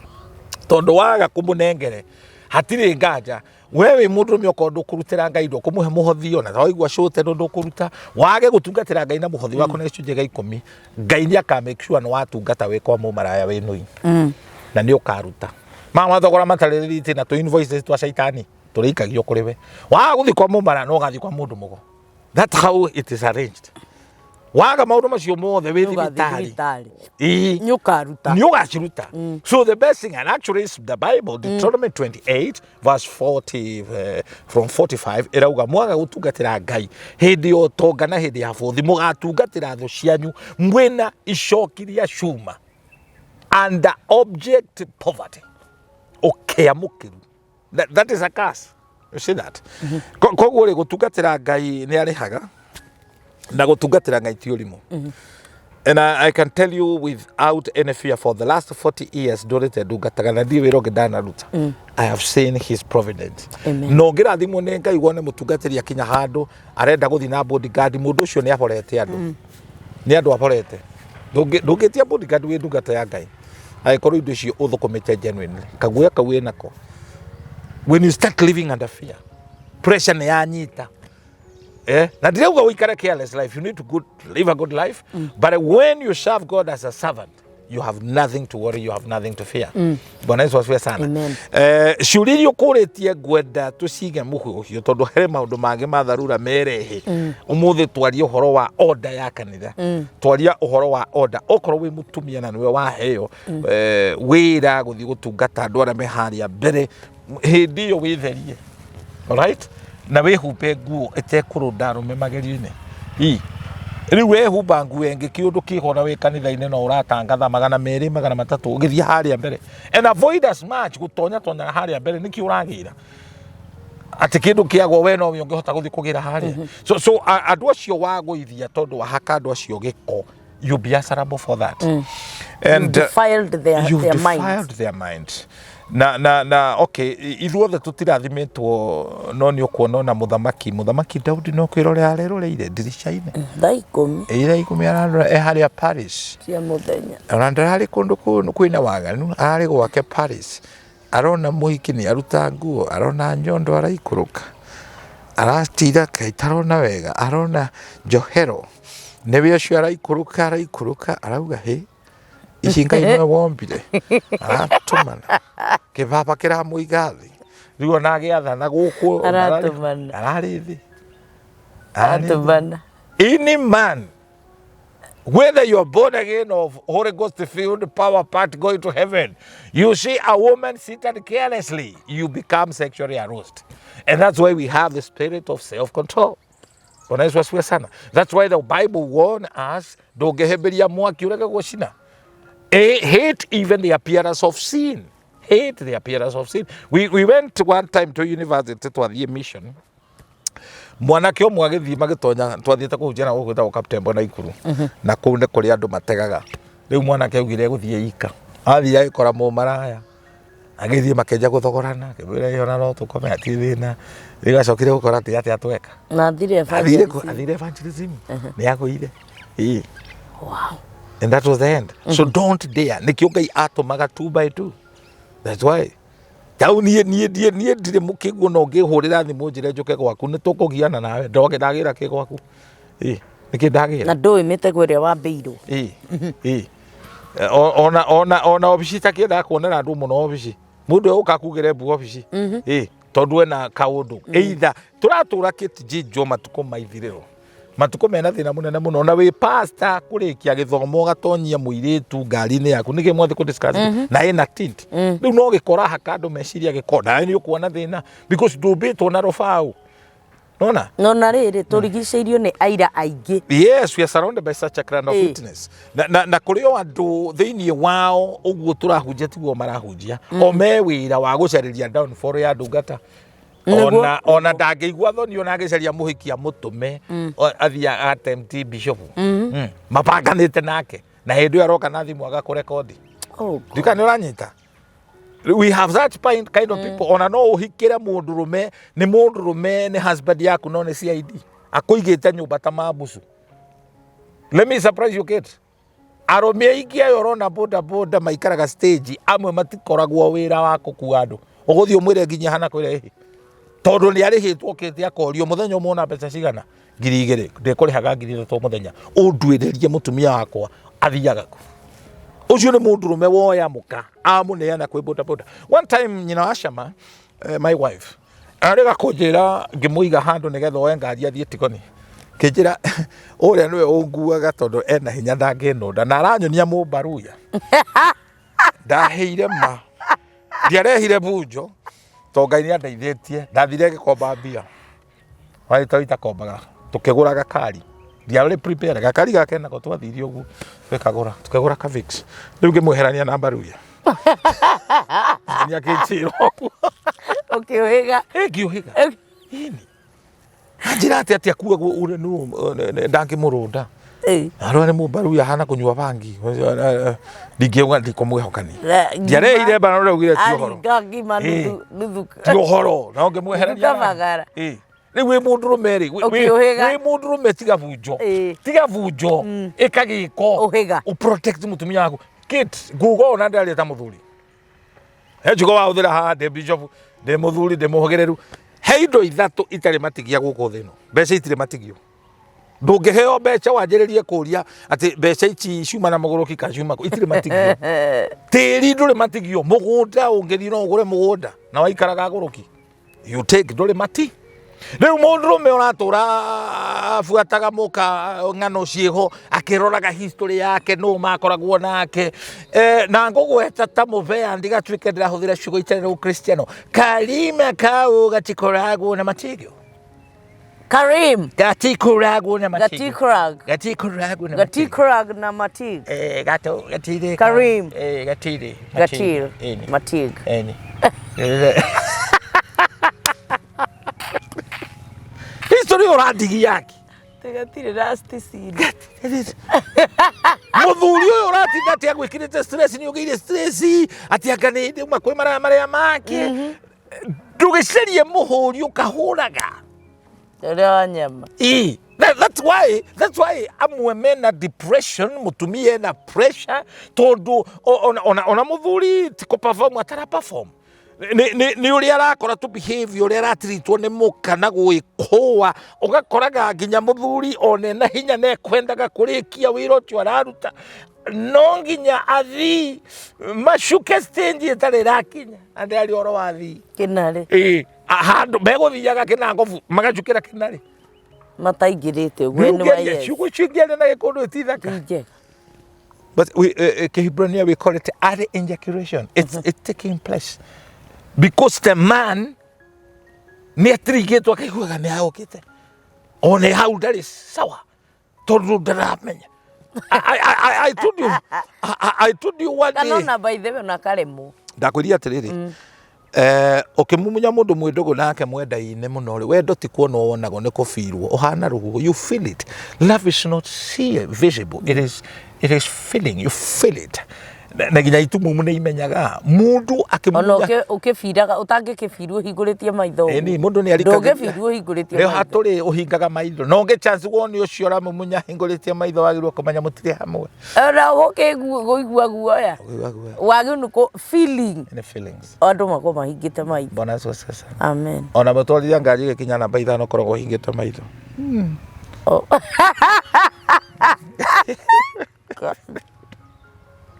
tondũ waga kũmũnengere hatirĩ nganja we wĩ mũndũrũme okorwo ndũkũrutĩra ngai ndũkũmũhe mũhothi ona waigua cũte no ndũkũruta wage gũtungatĩra ngai na mũhothi waku na gĩcunjĩ gĩa ikũmi ngai nĩ aka make sure nĩ watungata wĩ kwa mũmaraya wĩ nũi na nĩ ũkaruta ma mathogora matarĩ rĩthiti na tũ invoices twa caitani tũrĩikagio kũrĩ we waga gũthiĩ kwa mũmaraya no ũgathiĩ kwa mũndũ mũgo that's how it is arranged waga maũndũ macio mothe wĩ Nĩ ũgathiĩ thibitarĩ thibitarĩ. Ĩĩ. Nĩ ũkaruta. nĩ ũgaciruta so the best thing and actually it's the bible deuteronomy 28 verse 40 from 45 ĩrauga mwaga gũtungatĩra ngai hĩndĩ ya ũtonga na hĩndĩ ya bũthi mũgatungatĩra thũ cianyu mwĩna icoki rĩa cuma under object poverty ũkĩa mũkĩru that is a curse you see that koguo rĩ gũtungatĩra ngai nĩ arĩhaga na gũtungatĩra ngai ti ũrimũ And I can tell you without any fear for the last 40 years ndũrĩte ndungataga na ndirĩ wĩra ũngĩ ndanaruta I have seen his providence Amen. na ũngĩrathimwo nĩ ngai wone mũtungatĩri akinya handũ arenda gũthiĩ na bodyguard mũndũ ũcio nĩ ahorete andũ nĩ andũ ahorete ndũngĩtia bodyguard wĩ ndungata ya ngai angĩkorwo indo icio ũthũkũmĩte genuinely kaguoya kau wĩ nako when you start living under fear pressure nĩ yanyita na ndirauga ũikare careless life you need to good, live a good life but when you serve God as a servant you have nothing to worry you have nothing to fear Bwana Yesu asifiwe sana Amen. Ciũria iria ũkũrĩtie ngwenda tũcige mũhũhio tondũ harĩ maũndũ mangĩ ma tharura merehe ũmũthĩ twarie ũhoro wa order ya kanitha twaria ũhoro wa order okorwo wĩ mũtumia na nĩwe waheo wĩra gũthiĩ gũtungata andũ arĩa me harĩa mbere hĩndĩ ĩyo wĩtherie alright na wĩhumbe nguo ĩtekũrũnda arũme magerio-inĩ i rĩu wehumba nguo ĩngĩ kĩũndũ kĩho na wĩ kanitha-inĩ no ũratangatha 200 300 ũgĩthiĩ harĩa mbere and avoid as much gũtonya tonya harĩa mbere nĩkĩ ũragĩra atĩ kĩndũ kĩagwo we nowe ũngĩhota gũthiĩ kũgĩra harĩa so andũ acio wagũithia tondũ wahaka andũ acio gĩko you be answerable for that and You've defiled you've their minds. defiled their minds. Na okay, ithuothe tũtirathimĩtwo, no nĩ ũkuona ona mũthamaki Daudi no kwĩrorera areroreire ndirica-inĩ. Thaa 10. Ĩ thaa 10 ararora e harĩa Paris. Cia mũthenya. Ona ndararĩ kũndũ kwĩna waganu, ararĩ gwake Paris, arona mũhiki nĩ aruta nguo, arona nyondo araikũrũka, aratira kaĩ tarona wega, arona njohero nĩwe ũcio araikũrũka, araikũrũka, arauga, "Hĩ, ici Ngai nĩwe wombire?" Aratũmana kĩbaba kĩramũiga thĩ. Rĩu ona agĩathana gũkũ ona Aratũmana. Ararĩ thĩ. Ararĩ thĩ. Aratũmana. Any man, whether you're born again of Holy Ghost filled power part going to heaven, you see a woman seated carelessly, you become sexually aroused. And that's why we have the spirit of self-control. Bwana Yesu asifiwe sana. That's why the Bible warn us, ndũngĩhĩmbĩria mwaki ũrege gũcina. Hate even the appearance of sin. Hate the appearance of sin. We went one time to university, twathiĩ mission. Mwanake ũmwe agĩthiĩ magĩtonya, twathiĩte kũhunjia na gũkũ gwĩtagwo Kaptembo na Ikuru, na kũu nĩ kũrĩa andũ mategaga. Rĩu mwanake augire egũthiĩ ika, athiĩ agĩkora mũmaraya, agĩthiĩ makĩanjia gũthogorana, akĩmwĩra, "Ĩ, ona no tũkome, hatirĩ thĩna." Rĩu acokire gũkora atĩ atĩa tweka. Na athire athire evangelism. Athire evangelism, nĩ agũire. Ĩ. And that was the end. So don't dare. Nĩkĩo Ngai atũmaga two by two. That's why tau niĩ ndirĩ mũkĩguo, no ngĩhũrĩra thimũ njĩre njũke gwaku, nĩ tũkũgiana nawe, ndoge ndagĩra kĩ gwaku. Ĩ, nĩkĩ ndagĩra? Na ndũĩ mĩtego ĩrĩa wambĩirwo. Ĩ, ona obici itakĩendaga kuonera andũ mũno obici, mũndũ egũka kugĩre mbu obici. Ĩ, tondũ ena kaũndũ either tũratũra kĩtijinjwo matukũ maithirĩro, matukũ mena thĩna mũnene mũno. Na wĩ pastor kũrĩkia gĩthomo, ũgatonyia mũirĩtu ngari-inĩ yaku, nĩkĩ mwathiĩ kũ discuss na ĩna tint? Rĩu no gĩkora haka andũ meciria gĩko, nawe nĩ ũkuona thĩna because ndũmbĩtwo na rũbaũ, nona. No na rĩrĩ, tũrigicĩirio nĩ aira aingĩ. Yes, we are surrounded by such a kind of witness. Na kũrĩ o andũ thĩinĩ wao ũguo tũrahunjia tiguo marahunjia, o me wĩra wa gũcarĩria downfall ya ndungata. Ona ndangĩigua thoni ona agĩcaria mũhiki amũtũme athiĩ attempt bishop. Mabanganĩte nake na hĩndĩ ĩyo aroka na thimũ agakũrekondi. Oh, God. Ndika nĩ ũranyita. We have that kind of people. Ona no ũhikĩre mũndũrũme, nĩ mũndũrũme, nĩ husband yaku, no nĩ CID akũigĩte nyũmba ta mabucu. Let me surprise you, Kate. Arũme aingĩ aya ũrona boda boda maikaraga stage, amwe matikoragwo wĩra wa kũkua andũ. Ũgũthiĩ ũmwĩre nginya hana kwĩra ĩhĩ, tondũ nĩ arĩhĩtwo okĩte akorio, "Mũthenya ũmwe ona mbeca cigana?" "2,000." "Ndĩkũrĩhaga 3,000 mũthenya, ũnduĩrĩrie mũtumia wakwa athiaga kũ?" Ũcio nĩ mũndũrũme woya mũka amũneana kwĩ boda boda. One time nyina wa Shama, my wife, arĩga kũnjĩra ngĩmũiga handũ nĩgetha oe ngari athiĩ Tigoni, kĩnjĩra ũrĩa nĩwe ũnguaga tondũ ena hinya, ndangĩnũnda, na aranyonia mũmbaruya. Ndaheire ma ndiarehire bunjo to Ngai nĩ andeithĩtie. Ndathire ngĩkomba mbia warĩ itakombaga, tukĩgũra gakari, ndiarĩ prepare gakari gake nako, twathire ũguo tũkagũra, tukĩgũra ka Vitz. Rĩu ngĩmweherania na mbaruya nĩ akĩnjĩra ũguo. Ũkĩũhĩga. Ĩ, ngĩũhĩga ini anjĩra atĩ akuagwo ũrĩa nũ ndangĩmũrũnda. Arĩa nĩ mũmbaruya ahana kũnyua bangi, ndingĩuga ndikũmwĩhokani. Ndiarehire mbara, no ndaugire ti ũhoro. Aringa ngima nuthu nuthu. Ti ũhoro na ũngĩmweherania. Kabagara. Ĩ, rĩu wĩ mũndũrũme rĩ, Ũkĩũhĩga. wĩ mũndũrũme, tiga bunjo. Tiga bunjo, ĩka gĩko. Ũhĩga. Ũprotect mũtumia waku. Kate, nguga ona ndĩraria ta mũthuri, he njugo wahũthĩra haha, ndĩ bishop, ndĩ mũthuri, ndĩ mũhũgĩrĩru. He indo ithatũ itarĩ matigia gũkũ thĩ ĩno. Mbeca itirĩ matigio. Ndũngĩheo mbeca wanjĩrĩrie kũria atĩ mbeca ici ciuma na mũgũrũki kana ciuma kũ. Itirĩ matigio. Tĩri ndũrĩ matigio. Mũgũnda ũngĩthiĩ no ũgũre mũgũnda na waikaraga agũrũki, you take, ndũrĩ mati. Rĩu mũndũrũme ũratũra abuataga mũka ng'ano ciĩho, akĩroraga history yake, nũ makoragwo nake, na ngũgweta ta mũbea, ndigatuĩke ndĩrahũthĩra ciugo itarĩ na ũkristiano, karima kau gatikoragwo na matigio. Karim. Gatikoragwo na matigio. Gatikorag. Gatikoragwo na matigio. Gatikorag na matig. Gato gatirĩ. Karim. Gatirĩ. Gatir. Ĩni. Matig. Ĩni. History ũrandigia yake. Gatirĩ rasti cini. Mũthuri ũyũ ũratinda atĩ agwĩkĩrĩte stress, nĩ ũgĩire stress atĩ anga nĩ ndĩuma kwĩ maraya marĩa make. Ndũgĩcarie mũhũri ũkahũraga. Ũrĩa wa nyama. Ii. That's why amwe mena depression, mutumia ena pressure tondu ona muthuri ti kũ perform atara perform nĩ ũrĩa arakora tu behavior ũrĩa aratiritwo nĩ mũka na gwĩkũa, ũgakoraga nginya mũthuri ona ena hinya na ekwendaga kũrĩkia wĩra ũcio araruta, no nginya athii macuke stage ĩtarĩ ĩrakinya na ndĩraria ũhoro wa thii. Kĩnarĩ. Ĩĩ, handũ megũthiaga kĩnangobu magacukĩra kĩnarĩ. Mataingĩrĩte ũguo nĩ wa Nĩũngĩaria yes. Ciugo icio ingĩaria na gĩkũndũ ĩtithaka. Ti njega. But we, Kihibrania we call it early ejaculation. It's taking place because the man nĩ atirigĩtwo akaiguaga nĩ aũkĩte one hau ndarĩ sawa tondũ ndaramenya. I told you one Kana day. ona by the way ona karemwo. Ndakwĩria atĩrĩrĩ, ũkĩmumunya mũndũ mwĩ ndũgũ nake mwenda-inĩ mũno rĩ, wendo ti kuonwo wonagwo, nĩ kũbirwo ũhana rũhuho. You feel it. Love is not see visible, it is feeling. You feel it. Na nginya itumumu nĩ imenyaga mũndũ Ona akĩmumunya. Ũkĩbiraga ũtangĩkĩbirwo ũhingũrĩtie maitho ũguo. Ĩni mũndũ nĩ arikagĩria. Ndũngĩbirwo ũhingũrĩtie Rĩo maitho. hatũrĩ ũhingaga maitho no ũngĩ chance wone ũcio ũramumunya ahingũrĩtie maitho, wagĩrĩirwo kũmenya mũtirĩ hamwe. Ona gũkĩigua guoya. Ũkĩigua guoya. Wagĩrĩirwo nĩ feeling. Nĩ feelings. Andũ makorwo mahingĩte maitho. Bwana Yesu asifiwe sana. Amen. Ona mũtwarithia ngari ĩgĩkinya namba 5 ũkoragwo ũhingĩte maitho. Oh.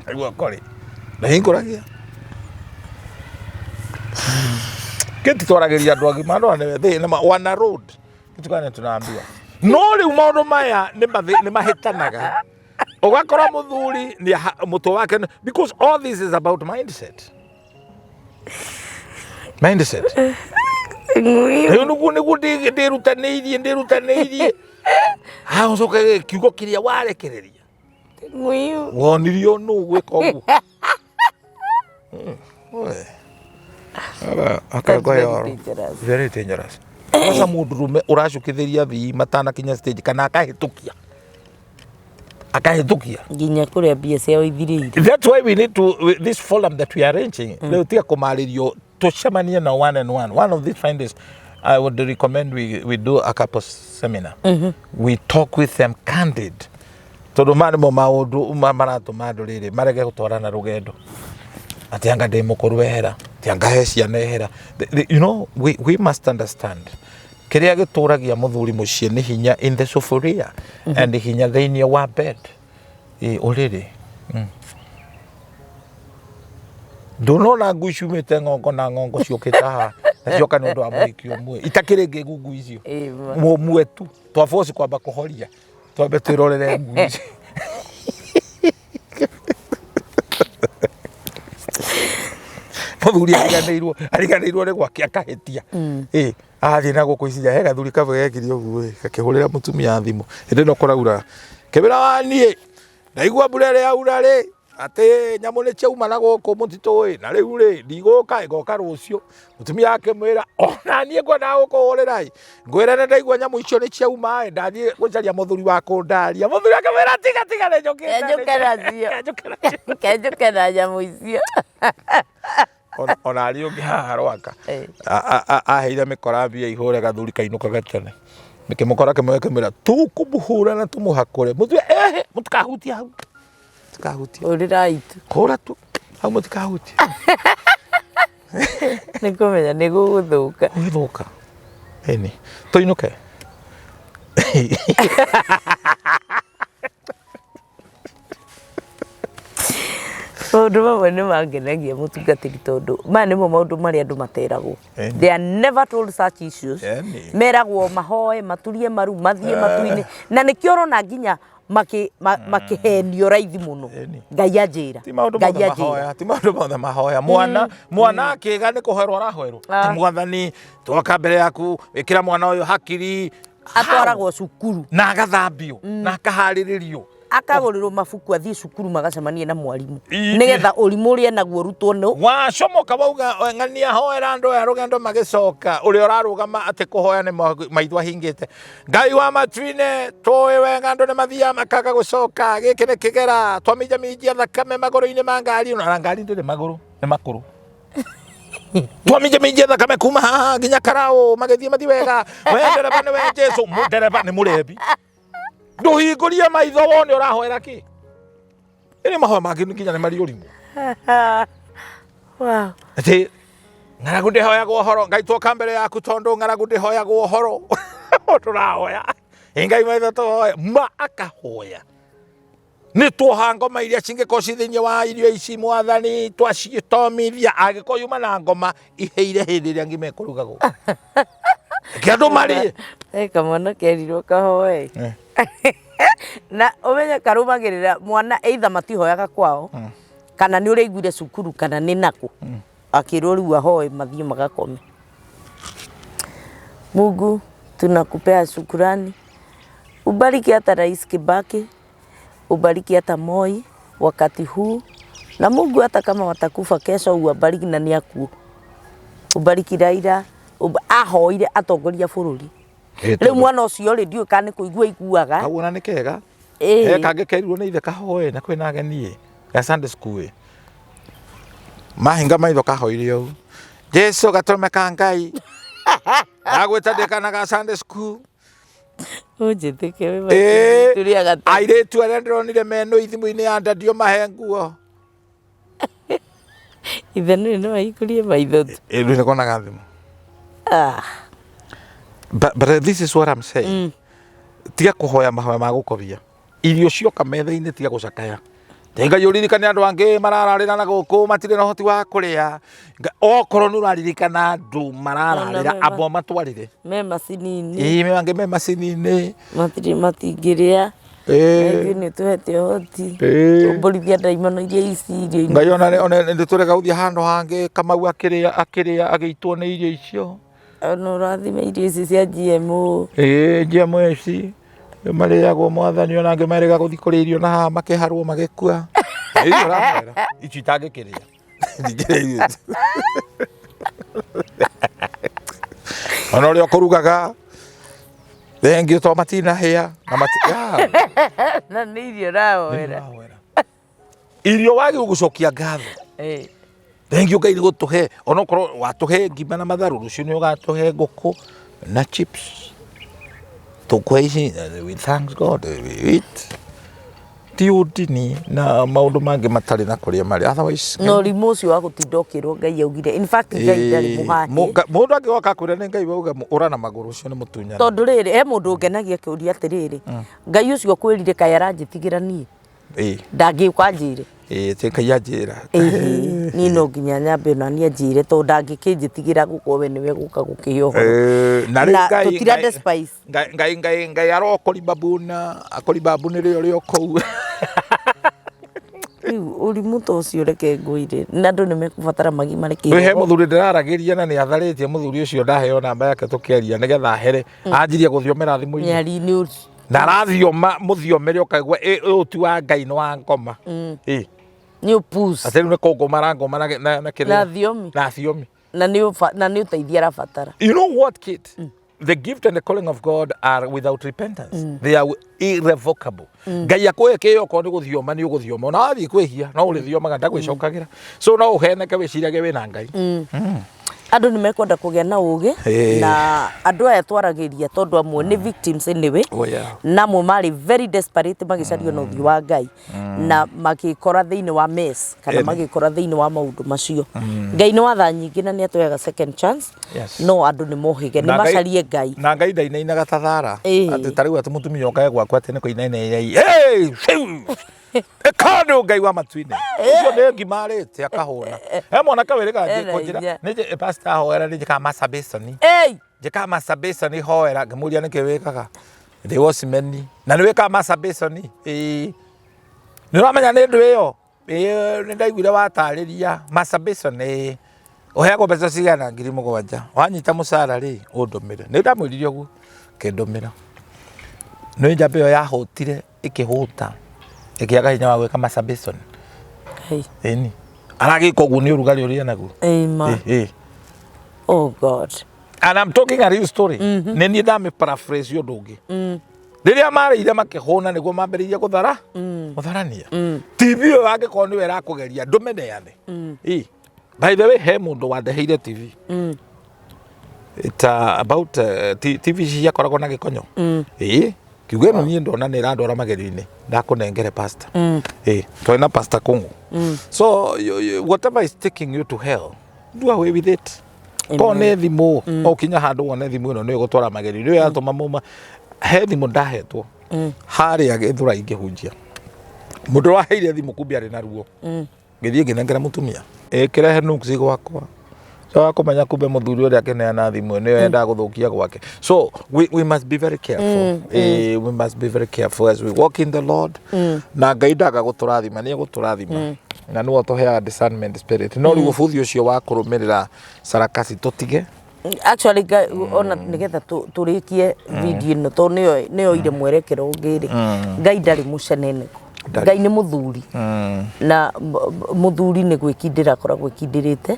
Aigua kori ndahingũragia kĩti twaragĩria andũ agima, andũ anene thĩ wana road kitukane tunaambiwa, no rĩu maũndũ maya nĩ mahĩtanaga, ũgakora mũthuri nĩ mũtwe wake because all this is about mindset. Rĩu nĩguo ndĩrutanĩirie ha ũcoke kiugo kĩrĩa warekereria. Ng'uiu. Wonirio nũ gwĩka ũguo? We. Aka That's very ngoro. dangerous. Very dangerous. Sasa mũndũrũme ũracukithĩria thii matanakinya stage kana akahĩtũkia Nginya kũrĩa mbia ciao ithirĩire. That's why we need to this forum that we are arranging rĩu tiga kũmarĩrio, tũcemanie na one and one. One of these findings, I would recommend we do a couple seminar. We talk with them candid tondũ maya nĩmo maũndũ maratũma andũ rĩrĩ marege gũtwarana rũgendo, atĩ anga ndĩ mũkũrũ ehera, atĩ anga he ciana ehera. We must understand kĩrĩa gĩtũragia mũthuri mũciĩ nĩ hinya in the sufuria and hinya thĩinĩ wa bed. Ĩ ũrĩrĩ ndũnona ngui ciumĩte ng'ongo na ng'ongo ciũkĩte haha na cioka nĩ ũndũ wa mũhiki ũmwe itakĩrĩ ngĩgu ngui icio. Ĩ, ma. Mũmwe tu twaboci kwamba kũhoria twambe twĩrorere ngui ici. Mũthuri ariganĩirwo nĩ gwake akahĩtia. Ĩ athiĩ na gũkũ iciria he gathuri kamwe gekire ũguo ĩ gakĩhũrĩra mũtumia thimũ hĩndĩ ĩno kũraura, kĩmĩra wa niĩ ndaigua mbura ĩrĩa yaura rĩ atĩ nyamũ nĩ ciauma na gũkũ mũtitũ ĩ na rĩu rĩ ndigũka, ngoka rũciũ. Mũtumia akĩmwĩra, ona niĩ ngwendaga gũkũhũrĩra ĩ ngwĩre nĩ ndaigua nyamũ icio nĩ ciauma ĩ ndathiĩ gũcaria mũthuri wa kũndaria. Mũthuri akĩmwĩra, tiga tiga, nĩ njũkĩte. Kenjũke nacio. Kenjũke nacio. Kenjũke na nyamũ icio. Ona arĩ ũngĩ haha rwaka Eh. Aheire mĩkora mbia ihũre gathuri kainũkaga tene, kĩmũkora kĩmwe gĩkĩmwĩra tũkũmũhũra na tũmũhakũre. Mũtue ehe, mũtikahutie hau, mũtikahutie. Hũrĩrai tu. Hũra tu hau, mũtikahutie. Nĩ kũmenya nĩ gũgũthũka. Gũgĩthũka ĩni tũinũke. Maũndũ mamwe nĩ mangenagia, mũtungatĩri, tondũ maya nĩmo maũndũ marĩa andũ materagwo. They are never told such issues. Meragwo mahoe, maturie maru, mathiĩ matu-inĩ, na nĩkĩo ũrona nginya makĩhenio raithi mũno. Ngai anjĩra. Ti maũndũ Ngai mothe anjĩra. mahoya, ti maũndũ mothe mahoya. Mwana akĩga nĩ kũhoerwo arahoerwo. Ah. Ti Mwathani twoka mbere yaku, ĩkĩra mwana ũyũ hakiri. Atwaragwo cukuru. Na agathambio na akaharĩrĩrio. Akagũrĩrwo mabuku athiĩ cukuru magacemanie na mwarimũ nĩgetha ũrimũ ũrĩa enaguo ũrutwo nũ. Wacomoka wauga ng'ania hoera andũ aya rũgendo magĩcoka ũrĩa ũrarũgama atĩ kũhoya nĩ maitho ahingĩte. Ngai wa matu-inĩ tũĩ wega andũ nĩ mathiaga makaga gũcoka gĩkĩ nĩ kĩgera twaminjaminjia thakame magũrũ-inĩ ma ngari na ngari ndĩrĩ magũrũ nĩ makũrũ. Twaminjaminjia thakame kuma haha nginya karaũ magĩthiĩ mathiĩ wega. We ndereba nĩ we Jesu, ndereba nĩ mũrebi. Ndũhingũrie maitho wone ũrahoera kĩ. Ĩrĩ mahoya mangĩ nginya nĩ marĩ ũrimũ. Wow. Atĩ ng'aragu ndĩhoyagwo ũhoro, Ngai twoka mbere yaku tondũ ng'aragu ndĩhoyagwo ũhoro. Tũrahoya. Ngai maitho tũhoe. Ma akahoya. Nĩ tuoha ngoma iria cingĩkorwo ci thĩinĩ wa irio ici mwathani twacitomithia angĩkorwo yuma na ngoma iheire hĩndĩ ĩrĩa ngima ĩkũrugagwo. Reke andũ marĩe. He kamwana kerirwo kahoe. Na ũmenye karũmagĩrĩra mwana either matihoyaga kwao kana nĩ ũrĩa aiguire cukuru kana nĩ nakũ akĩrwo rĩu ahoe mathiĩ magakome. Mungu tunakupea shukurani, ubariki hata Rais Kibaki, ubariki hata Moi wakati huu, na Mungu hata kama watakufa kesho uwabariki na nĩ akuo. Ubariki Raila, ahoire atongoria bũrũri. Rĩu mwana ũcio rĩ ndiũĩ kana nĩ kũigua aiguaga. Kau ona nĩ kega. He kangĩ kerirwo nĩ ithe kahoe na kwĩna ageni ĩ ya Sunday school ĩ. Mahinga maitho kahoire ũũ. Jesu gatũrũme ka Ngai. Ndagwĩta ndĩ kana ga Sunday school. Ũnjĩtĩke wĩ tũrĩaga Airĩtu arĩa ndĩronire me nũi thimũ-inĩ ya ndadio mahe nguo. Ithe nĩ no ahingũrie maitho tu. Ĩ rĩu nĩkonaga thimũ. But this is what I'm saying. Tiga kũhoya mahoya ma gũkobia. Irio cioka metha-inĩ tiga gũcakaya. Ngai ũririkane andũ angĩ marararĩra na gũkũ matirĩ na ũhoti wa kũrĩa. Okorwo nĩ ũraririkana andũ marararĩra amba ũmatwarĩre. Me macini-inĩ. Ĩĩ me angĩ me macini-inĩ. Matirĩ matingĩrĩa. Ithuĩ nĩ ũtũhete ũhoti. Tũmbũrithia ndaimono iria ici irio-inĩ. Ngai ona ona nĩ tũrega gũthiĩ handũ hangĩ Kamau akĩrĩa akĩrĩa agĩitwo nĩ irio icio. Ona ũrathime irio ici cia GMO. Ĩĩ GMO ici marĩagwo mwathani ona angĩ merĩga gũthiĩ kũrĩa irio na haha makĩharwo magĩkua. Irio ũramera icio itangĩkĩrĩa. Ndingĩrĩa irio icio. Ona ũrĩa ũkũrugaga thengio to matinahĩa na mati Na nĩ irio ũrahoera. Irio wagĩrĩirwo gũcokia ngatho. Thengio Ngai nĩ gũtũhe onokorwo watũhe ngima na matharũ rũciũ nĩ ũgatũhe ngũkũ na chips. Tũkũhe ici we thank God we eat. Ti ũndini na maũndũ mangĩ matarĩ na kũrĩa marĩ otherwise. Na ũrimũ ũcio wa gũtinda ũkĩrwo Ngai augire. In fact Ngai ndarĩ mũhahĩ. Mũndũ angĩgoka akwĩre nĩ Ngai wauga ũra na magũrũ ũcio nĩ mũtunyani. Tondũ rĩrĩ he mũndũ ũngenagia akĩũria atĩrĩrĩ, Ngai ũcio ũkwĩrire kaĩ aranjĩtigĩra niĩ? Ndangĩũka anjĩre. Ĩĩ ti Ngai anjĩra. Ĩhĩ, niĩ no nginya nyambe ona niĩ anjĩre tondũ ndangĩkĩnjĩtigĩra gũkorwo we nĩwe gũka gũkĩhe ũhoro. Na rĩu Ngai tũtira despise. Ngai Ngai Ngai Ngai arokũribabuna akũribabunĩre ũrĩ o kũu. Rĩu ũrimũ ta ũcio reke ngwĩre na andũ nĩ mekũbatara magimare Rĩu he mũthuri ndĩraragĩria na nĩ atharĩtie mũthuri ũcio ndaheo namba yake tũkĩaria nĩgetha ahere anjirie gũthiomera thimũ-inĩ. Mĩario nĩ Na arathioma mũthiomere ũkaigua ũyũ ti wa Ngai nĩ wa ngoma. Ĩ. Nĩ ũpus. Atĩ rĩu nĩ kũngũma arangũma na kĩrĩa. Na thiomi. Na thiomi. Na nĩ ũteithio arabatara. You know what, Kate? The gift and the calling of God are without repentance. They are irrevocable. Ngai akũhe kĩo okorwo nĩ gũthioma nĩ ũgũthioma. Ona wathiĩ kwĩhia no ũrĩthiomaga ndagwĩcokagĩra. So no ũheneke wĩcirage wĩna Ngai. Andũ nĩ mekwenda kũgĩa na ũgĩ na andũ aya twaragĩria tondũ amwe nĩ victims anyway. Oh, yeah. Na amwe marĩ very desperate magĩcaria na ũthiũ wa Ngai na magĩkora thĩinĩ wa mess kana magĩkora thĩinĩ wa maũndũ macio. Ngai nĩ wa tha nyingĩ na nĩ atũheaga second chance. Yes. No andũ nĩ mohĩge, nĩ macarie Ngai. Na Ngai ndainainaga ta thara. Atĩ ta rĩu atĩ mũtumia okae gwaku atĩ nĩ kũinainaina. Hey! Ĩka Ngai wa matu-inĩ. Ũcio nĩ ngima arĩte akahũna. He mwanake wĩrĩga Ena kũnjĩra hinya. nĩ pastor hoera nĩ njĩkaga masturbation. Ei! Njĩkaga masturbation hoera ngĩmũria nĩkĩ wĩkaga. Ndĩ watchman. Na nĩ wĩkaga masturbation? Ĩĩ. Nĩ ũramenya nĩ ndũ ĩyo? Ĩĩ nĩ ndaiguire watarĩria masturbation ĩĩ. Ũheagwo mbeca cigana? 7,000. Wanyita mũcara rĩ, ũndũmĩre. Nĩ ndamwĩrire ũguo, akĩndũmĩra. Nĩ njamba ĩyo yahũtire ĩkĩhũta. Ĩkĩaga hinya wa gwĩka masturbation. Hey. Ĩni. Aragĩka ũguo nĩ ũrugarĩ ũrĩa naguo. Ĩma. Ĩ, ĩ. Oh God. And I'm talking a real story. Nĩ niĩ ndamĩ paraphrase ũndũ ũngĩ. Rĩrĩa marĩire makĩhũna nĩguo mambĩrĩirie gũthara gũtharania. TV ĩyo angĩkorwo nĩwe ĩrakũgeria ndũmĩneane. Ĩ. By the way, he mũndũ wandeheire TV. It's about TV ici ciakoragwo na gĩkonyo. Ĩ. Kiugo ĩno niĩ ndona nĩ ĩrandwara magerio-inĩ ndakũnengere pastor. Ĩ. Twarĩ na pastor Kũng'ũ. So whatever is taking you to hell, do away with it. Ko nĩ thimũ ũkinya handũ wone thimũ ĩno nĩ ĩgũtwara magerio nĩyo yatũma mauma he thimũ ndahetwo harĩa Gĩthũrai ngĩhunjia mũndũ waheire thimũ kumbe arĩ na ruo ngĩthiĩ ngĩnengera mũtumia ĩkĩrehe nuksi gwakwa so kũmenya kumbe mũthuri ũrĩa akĩneana thimũ nĩyo endaga gũthũkia gwake. So we must be very careful. We must be very careful as we walk in the Lord. Na Ngai ndaga gũtũrathima, nĩ egũtũrathima na nĩwe ũtũheaga discernment spirit, no rĩu ũbuthi ũcio wa kũrũmĩrĩra sarakasi tũtige. Actually ona nigetha tũrĩkie video ĩno tondũ nĩyo ire mwerekero ũngĩ rĩ, Ngai ndarĩ mũceneneko. Ndarĩ. Ngai nĩ mũthuri na mũthuri nĩ gwĩkindĩra akoragwo ekindĩrĩte.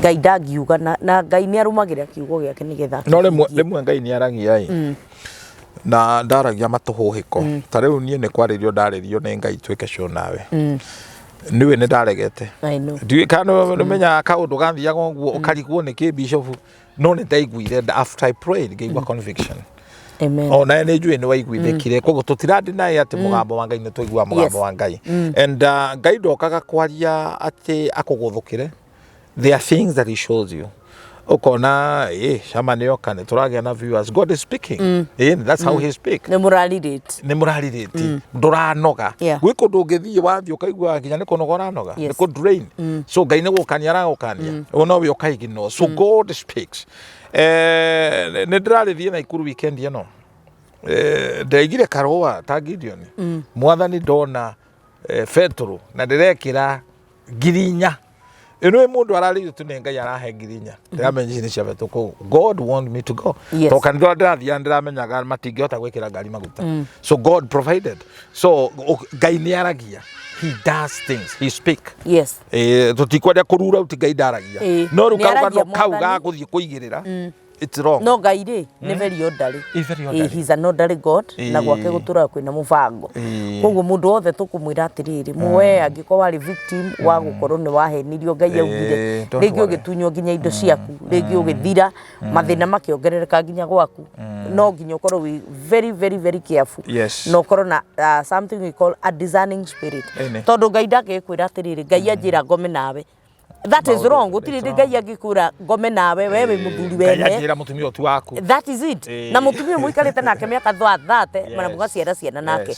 Ngai ndangiuga na Ngai nĩ arũmagĩrĩra kiugo gĩake nĩgetha No rĩmwe akĩhingie. Rĩmwe Ngai nĩ aragia ĩ na ndaragia matũhũhĩko. Ta rĩu niĩ nĩ kwarĩrio ndarĩrio nĩ Ngai twĩke show nawe, niwe nĩ ndaregete. I know. Ndiũĩ kana nĩ kaũndũ gathiaga ũguo ũkarigwo nĩ kĩ bishop, no nĩ ndaiguire after I prayed ngĩigua conviction. Amen. O nawe nĩ njũĩ nĩ waiguithĩkire, koguo tũtira-deny atĩ mũgambo wa Ngai nĩ twaigua mũgambo wa Ngai. And Ngai ndokaga kwaria atĩ akũgũthũkĩre. There are things that he shows you, ũkona ĩ cama nĩ oka, nĩ tũragĩa na viewers. God is speaking. That's how he speak. Nĩ mũrarirĩte. Nĩ mũrarirĩti, ndũranoga. Gwĩ kũndũ ũngĩthiĩ wathiĩ ũkaigua nginya nĩ kũnoga ũranoga, nĩ kũ drain. So Ngai nĩ gũkania aragũkania, no we ũkaignore. So God speaks. Nĩ ndĩrarĩthiĩ Naikuru weekend ĩno. Ndaigire karũa ta Gideon, Mwathani, ndona betũrũ na ndĩrekĩra 4,000 ĩno. Ĩ mũndũ ararĩire tu nĩ Ngai arahe 4,000, ndĩramenya ici nĩ cia betũrũ. Koguo God want me to go. To kanitha ũrĩa ndĩrathiaga ndĩramenyaga matingĩhota gwĩkĩra ngari maguta. So God provided. So Ngai nĩ aragia. He does things, he speak. Tũtikwenda kũrura uti Ngai ndaragia. No rĩu Nĩ aragia karũgano kau ga Mwathani. gũthiĩ kũigĩrĩra, it's wrong. No Ngai rĩ nĩ very orderly. Ĩ, very orderly. He's an orderly God na gwake gũtũraga kwĩna mũbango. Koguo mũndũ wothe tũkũmwĩra atĩrĩrĩ, we angĩkorwo warĩ victim wa gũkorwo nĩ wahenirio, Ngai augire Don't rĩngĩ worry. ũgĩtunywo nginya indo ciaku, rĩngĩ ũgĩthira, mathĩna makĩongerereka nginya gwaku, no nginya ũkorwo wĩ very very very careful na ũkorwo na something we call a discerning spirit. Tondũ Ngai ndangĩkwĩra atĩrĩrĩ, Ngai anjĩra ngome nawe. That is Maũndũ- wrong. Gũtirĩ it's hĩndĩ Ngai angĩkwĩra ngome nawe we wĩ mũthuri Ngai wene. anjĩra mũtumia ũyũ ti waku. That is it. Na mũtumia mũikarĩte nake mĩaka 30 na mũgaciara ciana nake.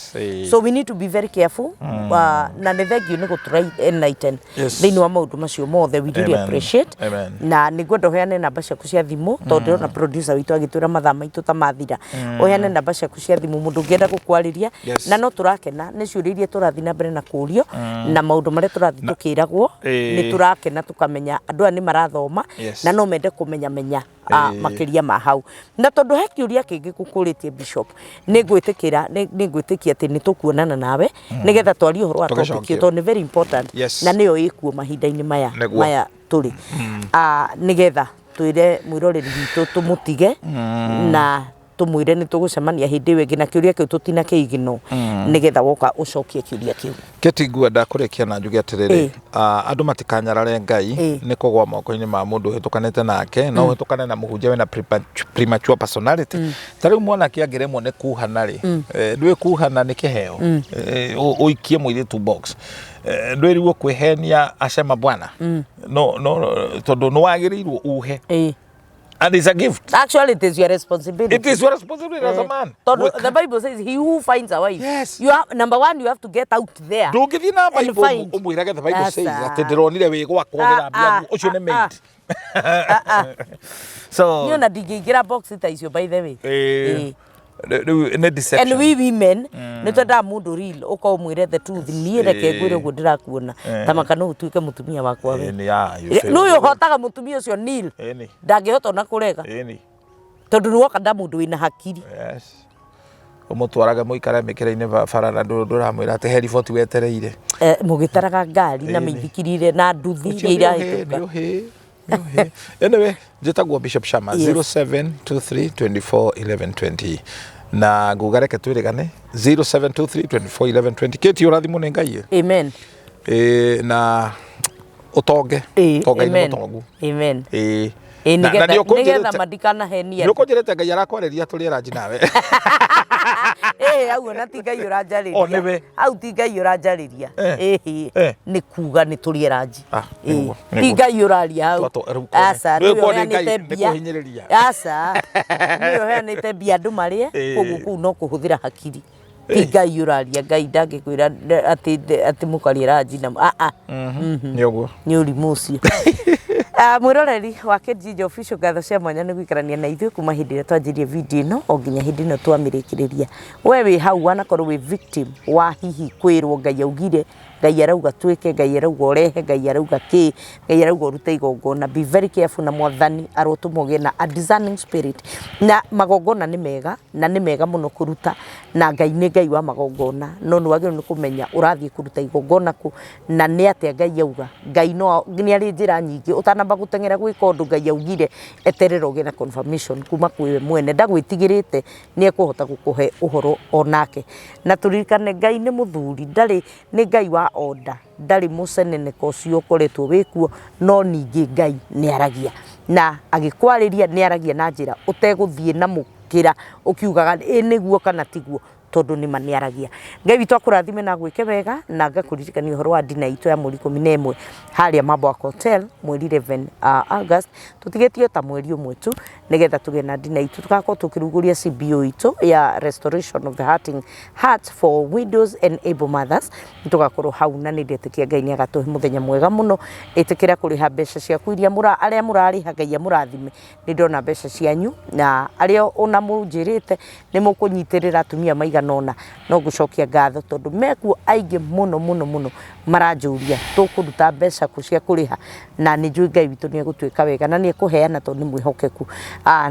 So we need to be very careful. Na nĩ thengiũ nĩ gũtũra enlighten thĩinĩ wa maũndũ macio mothe. We really Amen. appreciate. Amen. Na nĩ ngwenda ũheane namba ciaku cia thimũ tondũ ndĩrona producer witũ agĩtwĩra mathaa maitũ ta mathira. Ũheane namba ciaku cia thimũ mũndũ ũngĩenda gũkwarĩria. Na no tũrakena nĩ ciũria iria tũrathiĩ na mbere na kũrio na maũndũ marĩa tũrathiĩ tũkĩragwo. Nĩ tũrakena tũkamenya andũ aya nĩ marathoma na no mende kũmenya menya makĩria ma hau. Na tondũ he kĩũria kĩngĩ ngũkũrĩtie bishop, nĩ ngwĩtĩkĩra nĩ ngwĩtĩkia atĩ nĩ tũkuonana nawe nĩgetha twarie ũhoro wa topic ĩyo Tũgĩcokia. tondũ nĩ very important na nĩyo ĩkuo mahinda-inĩ maya maya tũrĩ, nĩgetha twĩre mwĩroreri witũ tũmũtige na tũmwĩre nĩ tũgũcemania hĩndĩ ĩyo ĩngĩ na kĩũria kĩu tũtinakĩignore, nĩgetha woka ũcokie kĩũria kĩu. Keti, ngwenda kũrĩkia na njuge atĩrĩrĩ, andũ matikanyarare Ngai nĩ kũgwa moko-inĩ ma mũndũ ũhĩtũkanĩte nake. No ũhĩtũkane na mũhunjia wĩna premature personality. Ta rĩu mwanake angĩremwo nĩ kuhana rĩ, ndũĩ kuhana nĩ kĩheo. Ũikie mũirĩtu box. Ndwĩrirwo kwĩhenia acema bwana, no tondũ nĩ wagĩrĩirwo uhe and it's a gift. Actually, it is your responsibility. It is your responsibility as a man. Tondũ the Bible says he who finds a wife. You have, number one, you have to get out there. Ndũngĩthiĩ na And Bible find. ũmwĩrage the Bible says Aca. atĩ ndĩronire wĩ gwakwa ũgĩthambia nguo. Ũcio nĩ maid. So Niĩ ona ndingĩingĩra box ta icio, by the way. Rĩu nĩ deception. And we women nĩ twendaga mũndũ real, ũkorwo ũmwĩre the truth. Niĩ reke ngwĩre ũguo ndĩrakuona ta maka no ũtuĩke mũtumia wakwa we. Ĩni, ah, you fail. Nĩ ũyũ ũhotaga mũtumia ũcio nil ndangĩhota ona kũrega tondũ nĩ woka nda mũndũ wĩna hakiri. Ũmũtwarage mũikare mĩkĩra-inĩ bara na ndũramwĩra atĩ he riboti wetereire. Eh, mũgĩtaraga ngari na mĩithikiri ire na nduthi Ũcio iria nĩ ũhĩ, irahĩtũka. nĩ ũhĩ, nĩ ũhĩ. Anyway, njĩtagwo Bishop Shama. 0723 24 11 20 na nguga reke twĩrĩgane 0723 24 11 20. Kĩti ũrathimwo nĩ Ngai. Amen. Ĩ, na ũtonge. To Ngai nĩ Amen. mũtongu. Amen. Ĩ. Ĩ, Na nĩ nĩgetha ũkũnjĩrĩte matikanahenie nĩ ũkũnjĩrĩte Ngai arakwarĩria tũrĩ ranji nawe. Ĩ, hau ona ti Ngai O, ũranjarĩria. nĩwe. Hau ti Ngai ũranjarĩria. Ĩhĩ, nĩ kuga nĩ tũrĩe ranji. Ah, Ĩ, nĩguo, ti nĩguo. Ngai ũraria hau. Rĩu kuone. Aca, Rĩu nĩwe kuone Ngai ũheanĩte nĩ mbia. kũhinyĩrĩria. Aca, nĩwe ũheanĩte mbia andũ marĩe, koguo kũu no kũhũthĩra hakiri. Ti Ngai ũraria, Ngai ndangĩkwĩra atĩ mũkarĩe ranji na aa. Nĩ ũguo. Nĩ ũrimũ ũcio. Ah, mwĩroreri wa KGJ Official, ngatho cia mwanya nĩ gũikarania na ithuĩ kuma hĩndĩ ĩrĩa twanjirie video ĩno o nginya hĩndĩ ĩno twamĩrĩkĩrĩria. We wĩ hau wanakorwo wĩ victim wa hihi kwĩrwo Ngai augire, Ngai arauga twĩke, Ngai arauga ũrehe, Ngai arauga kĩ, Ngai arauga ũrute igongona. Be very careful na Mwathani arotũma ũgĩe na a discerning spirit. Na magongona nĩ mega na nĩ mega mũno kũruta, na Ngai nĩ Ngai wa magongona, no nĩ wagĩrĩirwo nĩ kũmenya ũrathiĩ kũruta igongona kũ na nĩ atĩa Ngai auga. Ngai no nĩ arĩ njĩra nyingĩ, ũtanamba gũteng'era gwĩka ũndũ Ngai augire, eterera ũgĩe na confirmation kuma kwĩ we mwene. Ndagwĩtigĩrĩte, nĩ ekũhota gũkũhe ũhoro onake. Na tũririkane Ngai nĩ mũthuri, ndarĩ, nĩ Ngai wa order, ndarĩ mũceneneko ũcio ũkoretwo wĩkuo, no ningĩ Ngai nĩ aragia. Na agĩkwarĩria nĩ aragia na njĩra ũtegũthiĩ na mũkĩra ũkiugaga ĩ nĩguo kana tiguo, tondũ nĩma nĩ aragia. Ngai witũ akũrathime na agwĩke wega, na ngakũririkania ũhoro wa dinner itũ ya mweri 11 harĩa Mambwak Hotel mweri 11 August. Tũtigĩtie ta mweri ũmwe tu nĩgetha tũgĩe na dinner itũ, tũgakorwo tũkĩrugũria CBO itũ ya Restoration of the Hurting Hearts for Widows and Able Mothers. Tũgakorwo hau na nĩ ndetĩkia Ngai nĩ agatũhe mũthenya mwega mũno. Ĩtĩkĩra kũrĩha mbeca ciaku iria arĩa mũrarĩha, Ngai amũrathime. Nĩ ndona mbeca cianyu, na arĩa ona mũnjĩrĩte nĩ mũkũnyitĩrĩra atumia maigana ũna, no ngũcokia ngatho tondũ mekuo aingĩ mũno mũno mũno maranjũria tũkũruta mbeca kũ cia kũrĩha, na nĩ njũĩ Ngai witũ nĩ egũtwĩka wega na nĩ ekũheana tondũ nĩ mwĩhokeku.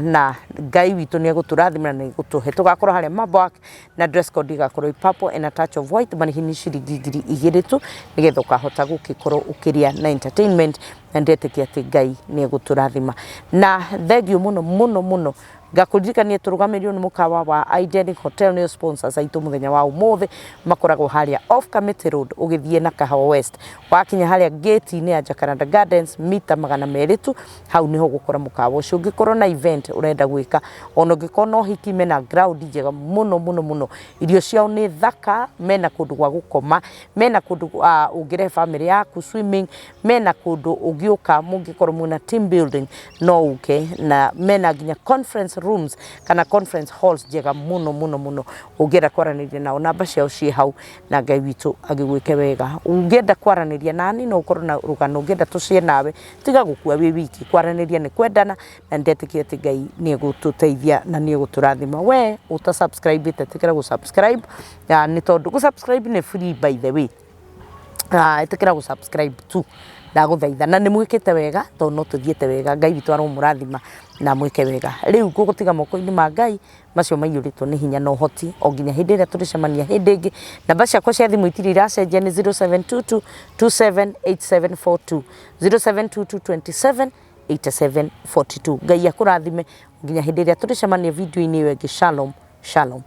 Na Ngai witũ nĩ egũtũrathima na nĩ egũtũhe. Tũgakorwo harĩa Mambwak na dress code igakorwo ĩ purple and a touch of white. Marĩhi nĩ ciringi 2000 tu nĩgetha ũkahota gũgĩkorwo ũkĩrĩa na entertainment, na ndetĩkia atĩ Ngai nĩ egũtũrathima. Na thengiũ mũno mũno mũno. Ngakũririkania tũrũgamĩrĩirwo nĩ mũkawa wa Idenic Hotel, nĩo sponsors aitũ mũthenya wa ũmũthĩ. Makoragwo harĩa off Kamiti Road ũgĩthiĩ na Kahawa West, wakinya harĩa gate-inĩ ya Jacaranda Gardens mita 200 tu, hau niho ũgũkora mũkawa ũcio. Ũngĩkorwo na event ũrenda gwĩka, ona ũngĩkorwo na ũhiki, mena ground njega mũno mũno mũno, irio ciao nĩ thaka, mena kũndũ gwa gũkoma, mena kũndũ ũngĩrehe family yaku swimming, mena kũndũ ũngĩũka mũngĩkorwo mwĩna team building no ũke, na mena nginya conference rooms kana conference halls njega mũno mũno mũno. Ũngĩenda kwaranĩria nao, namba ciao ciĩ hau, na Ngai witũ agĩgwĩke wega. Ũngĩenda kwaranĩria nani, no ũkorwo na rũgano ũngĩenda tũcie nawe, tiga gũkua wĩ wiki. Kwaranĩria nĩ kwendana, na ndetĩkia atĩ Ngai nĩ egũtũteithia na nĩ egũtũrathima. We ũta subscribe ĩte, ĩtĩkĩra gũ subscribe, nĩ tondũ gũ subscribe nĩ free, by the way. Ĩtĩkĩra gũ subscribe tu, ndagũthaitha, na nĩ mwĩkĩte wega tondũ no tũthiĩte wega. Ngai witũ aromũrathima na mwĩke wega. Rĩu ngũgũtiga moko-inĩ ma Ngai macio maiyũrĩtwo nĩ hinya na ũhoti o nginya hĩndĩ ĩrĩa tũrĩcemania hĩndĩ ĩngĩ. Namba ciakwa cia thimũ itirĩ iracenjia, nĩ 0722 278742, 0722 27 8742. Ngai akũrathime nginya hĩndĩ ĩrĩa tũrĩcemania video-inĩ ĩyo ĩngĩ. Shalom, shalom.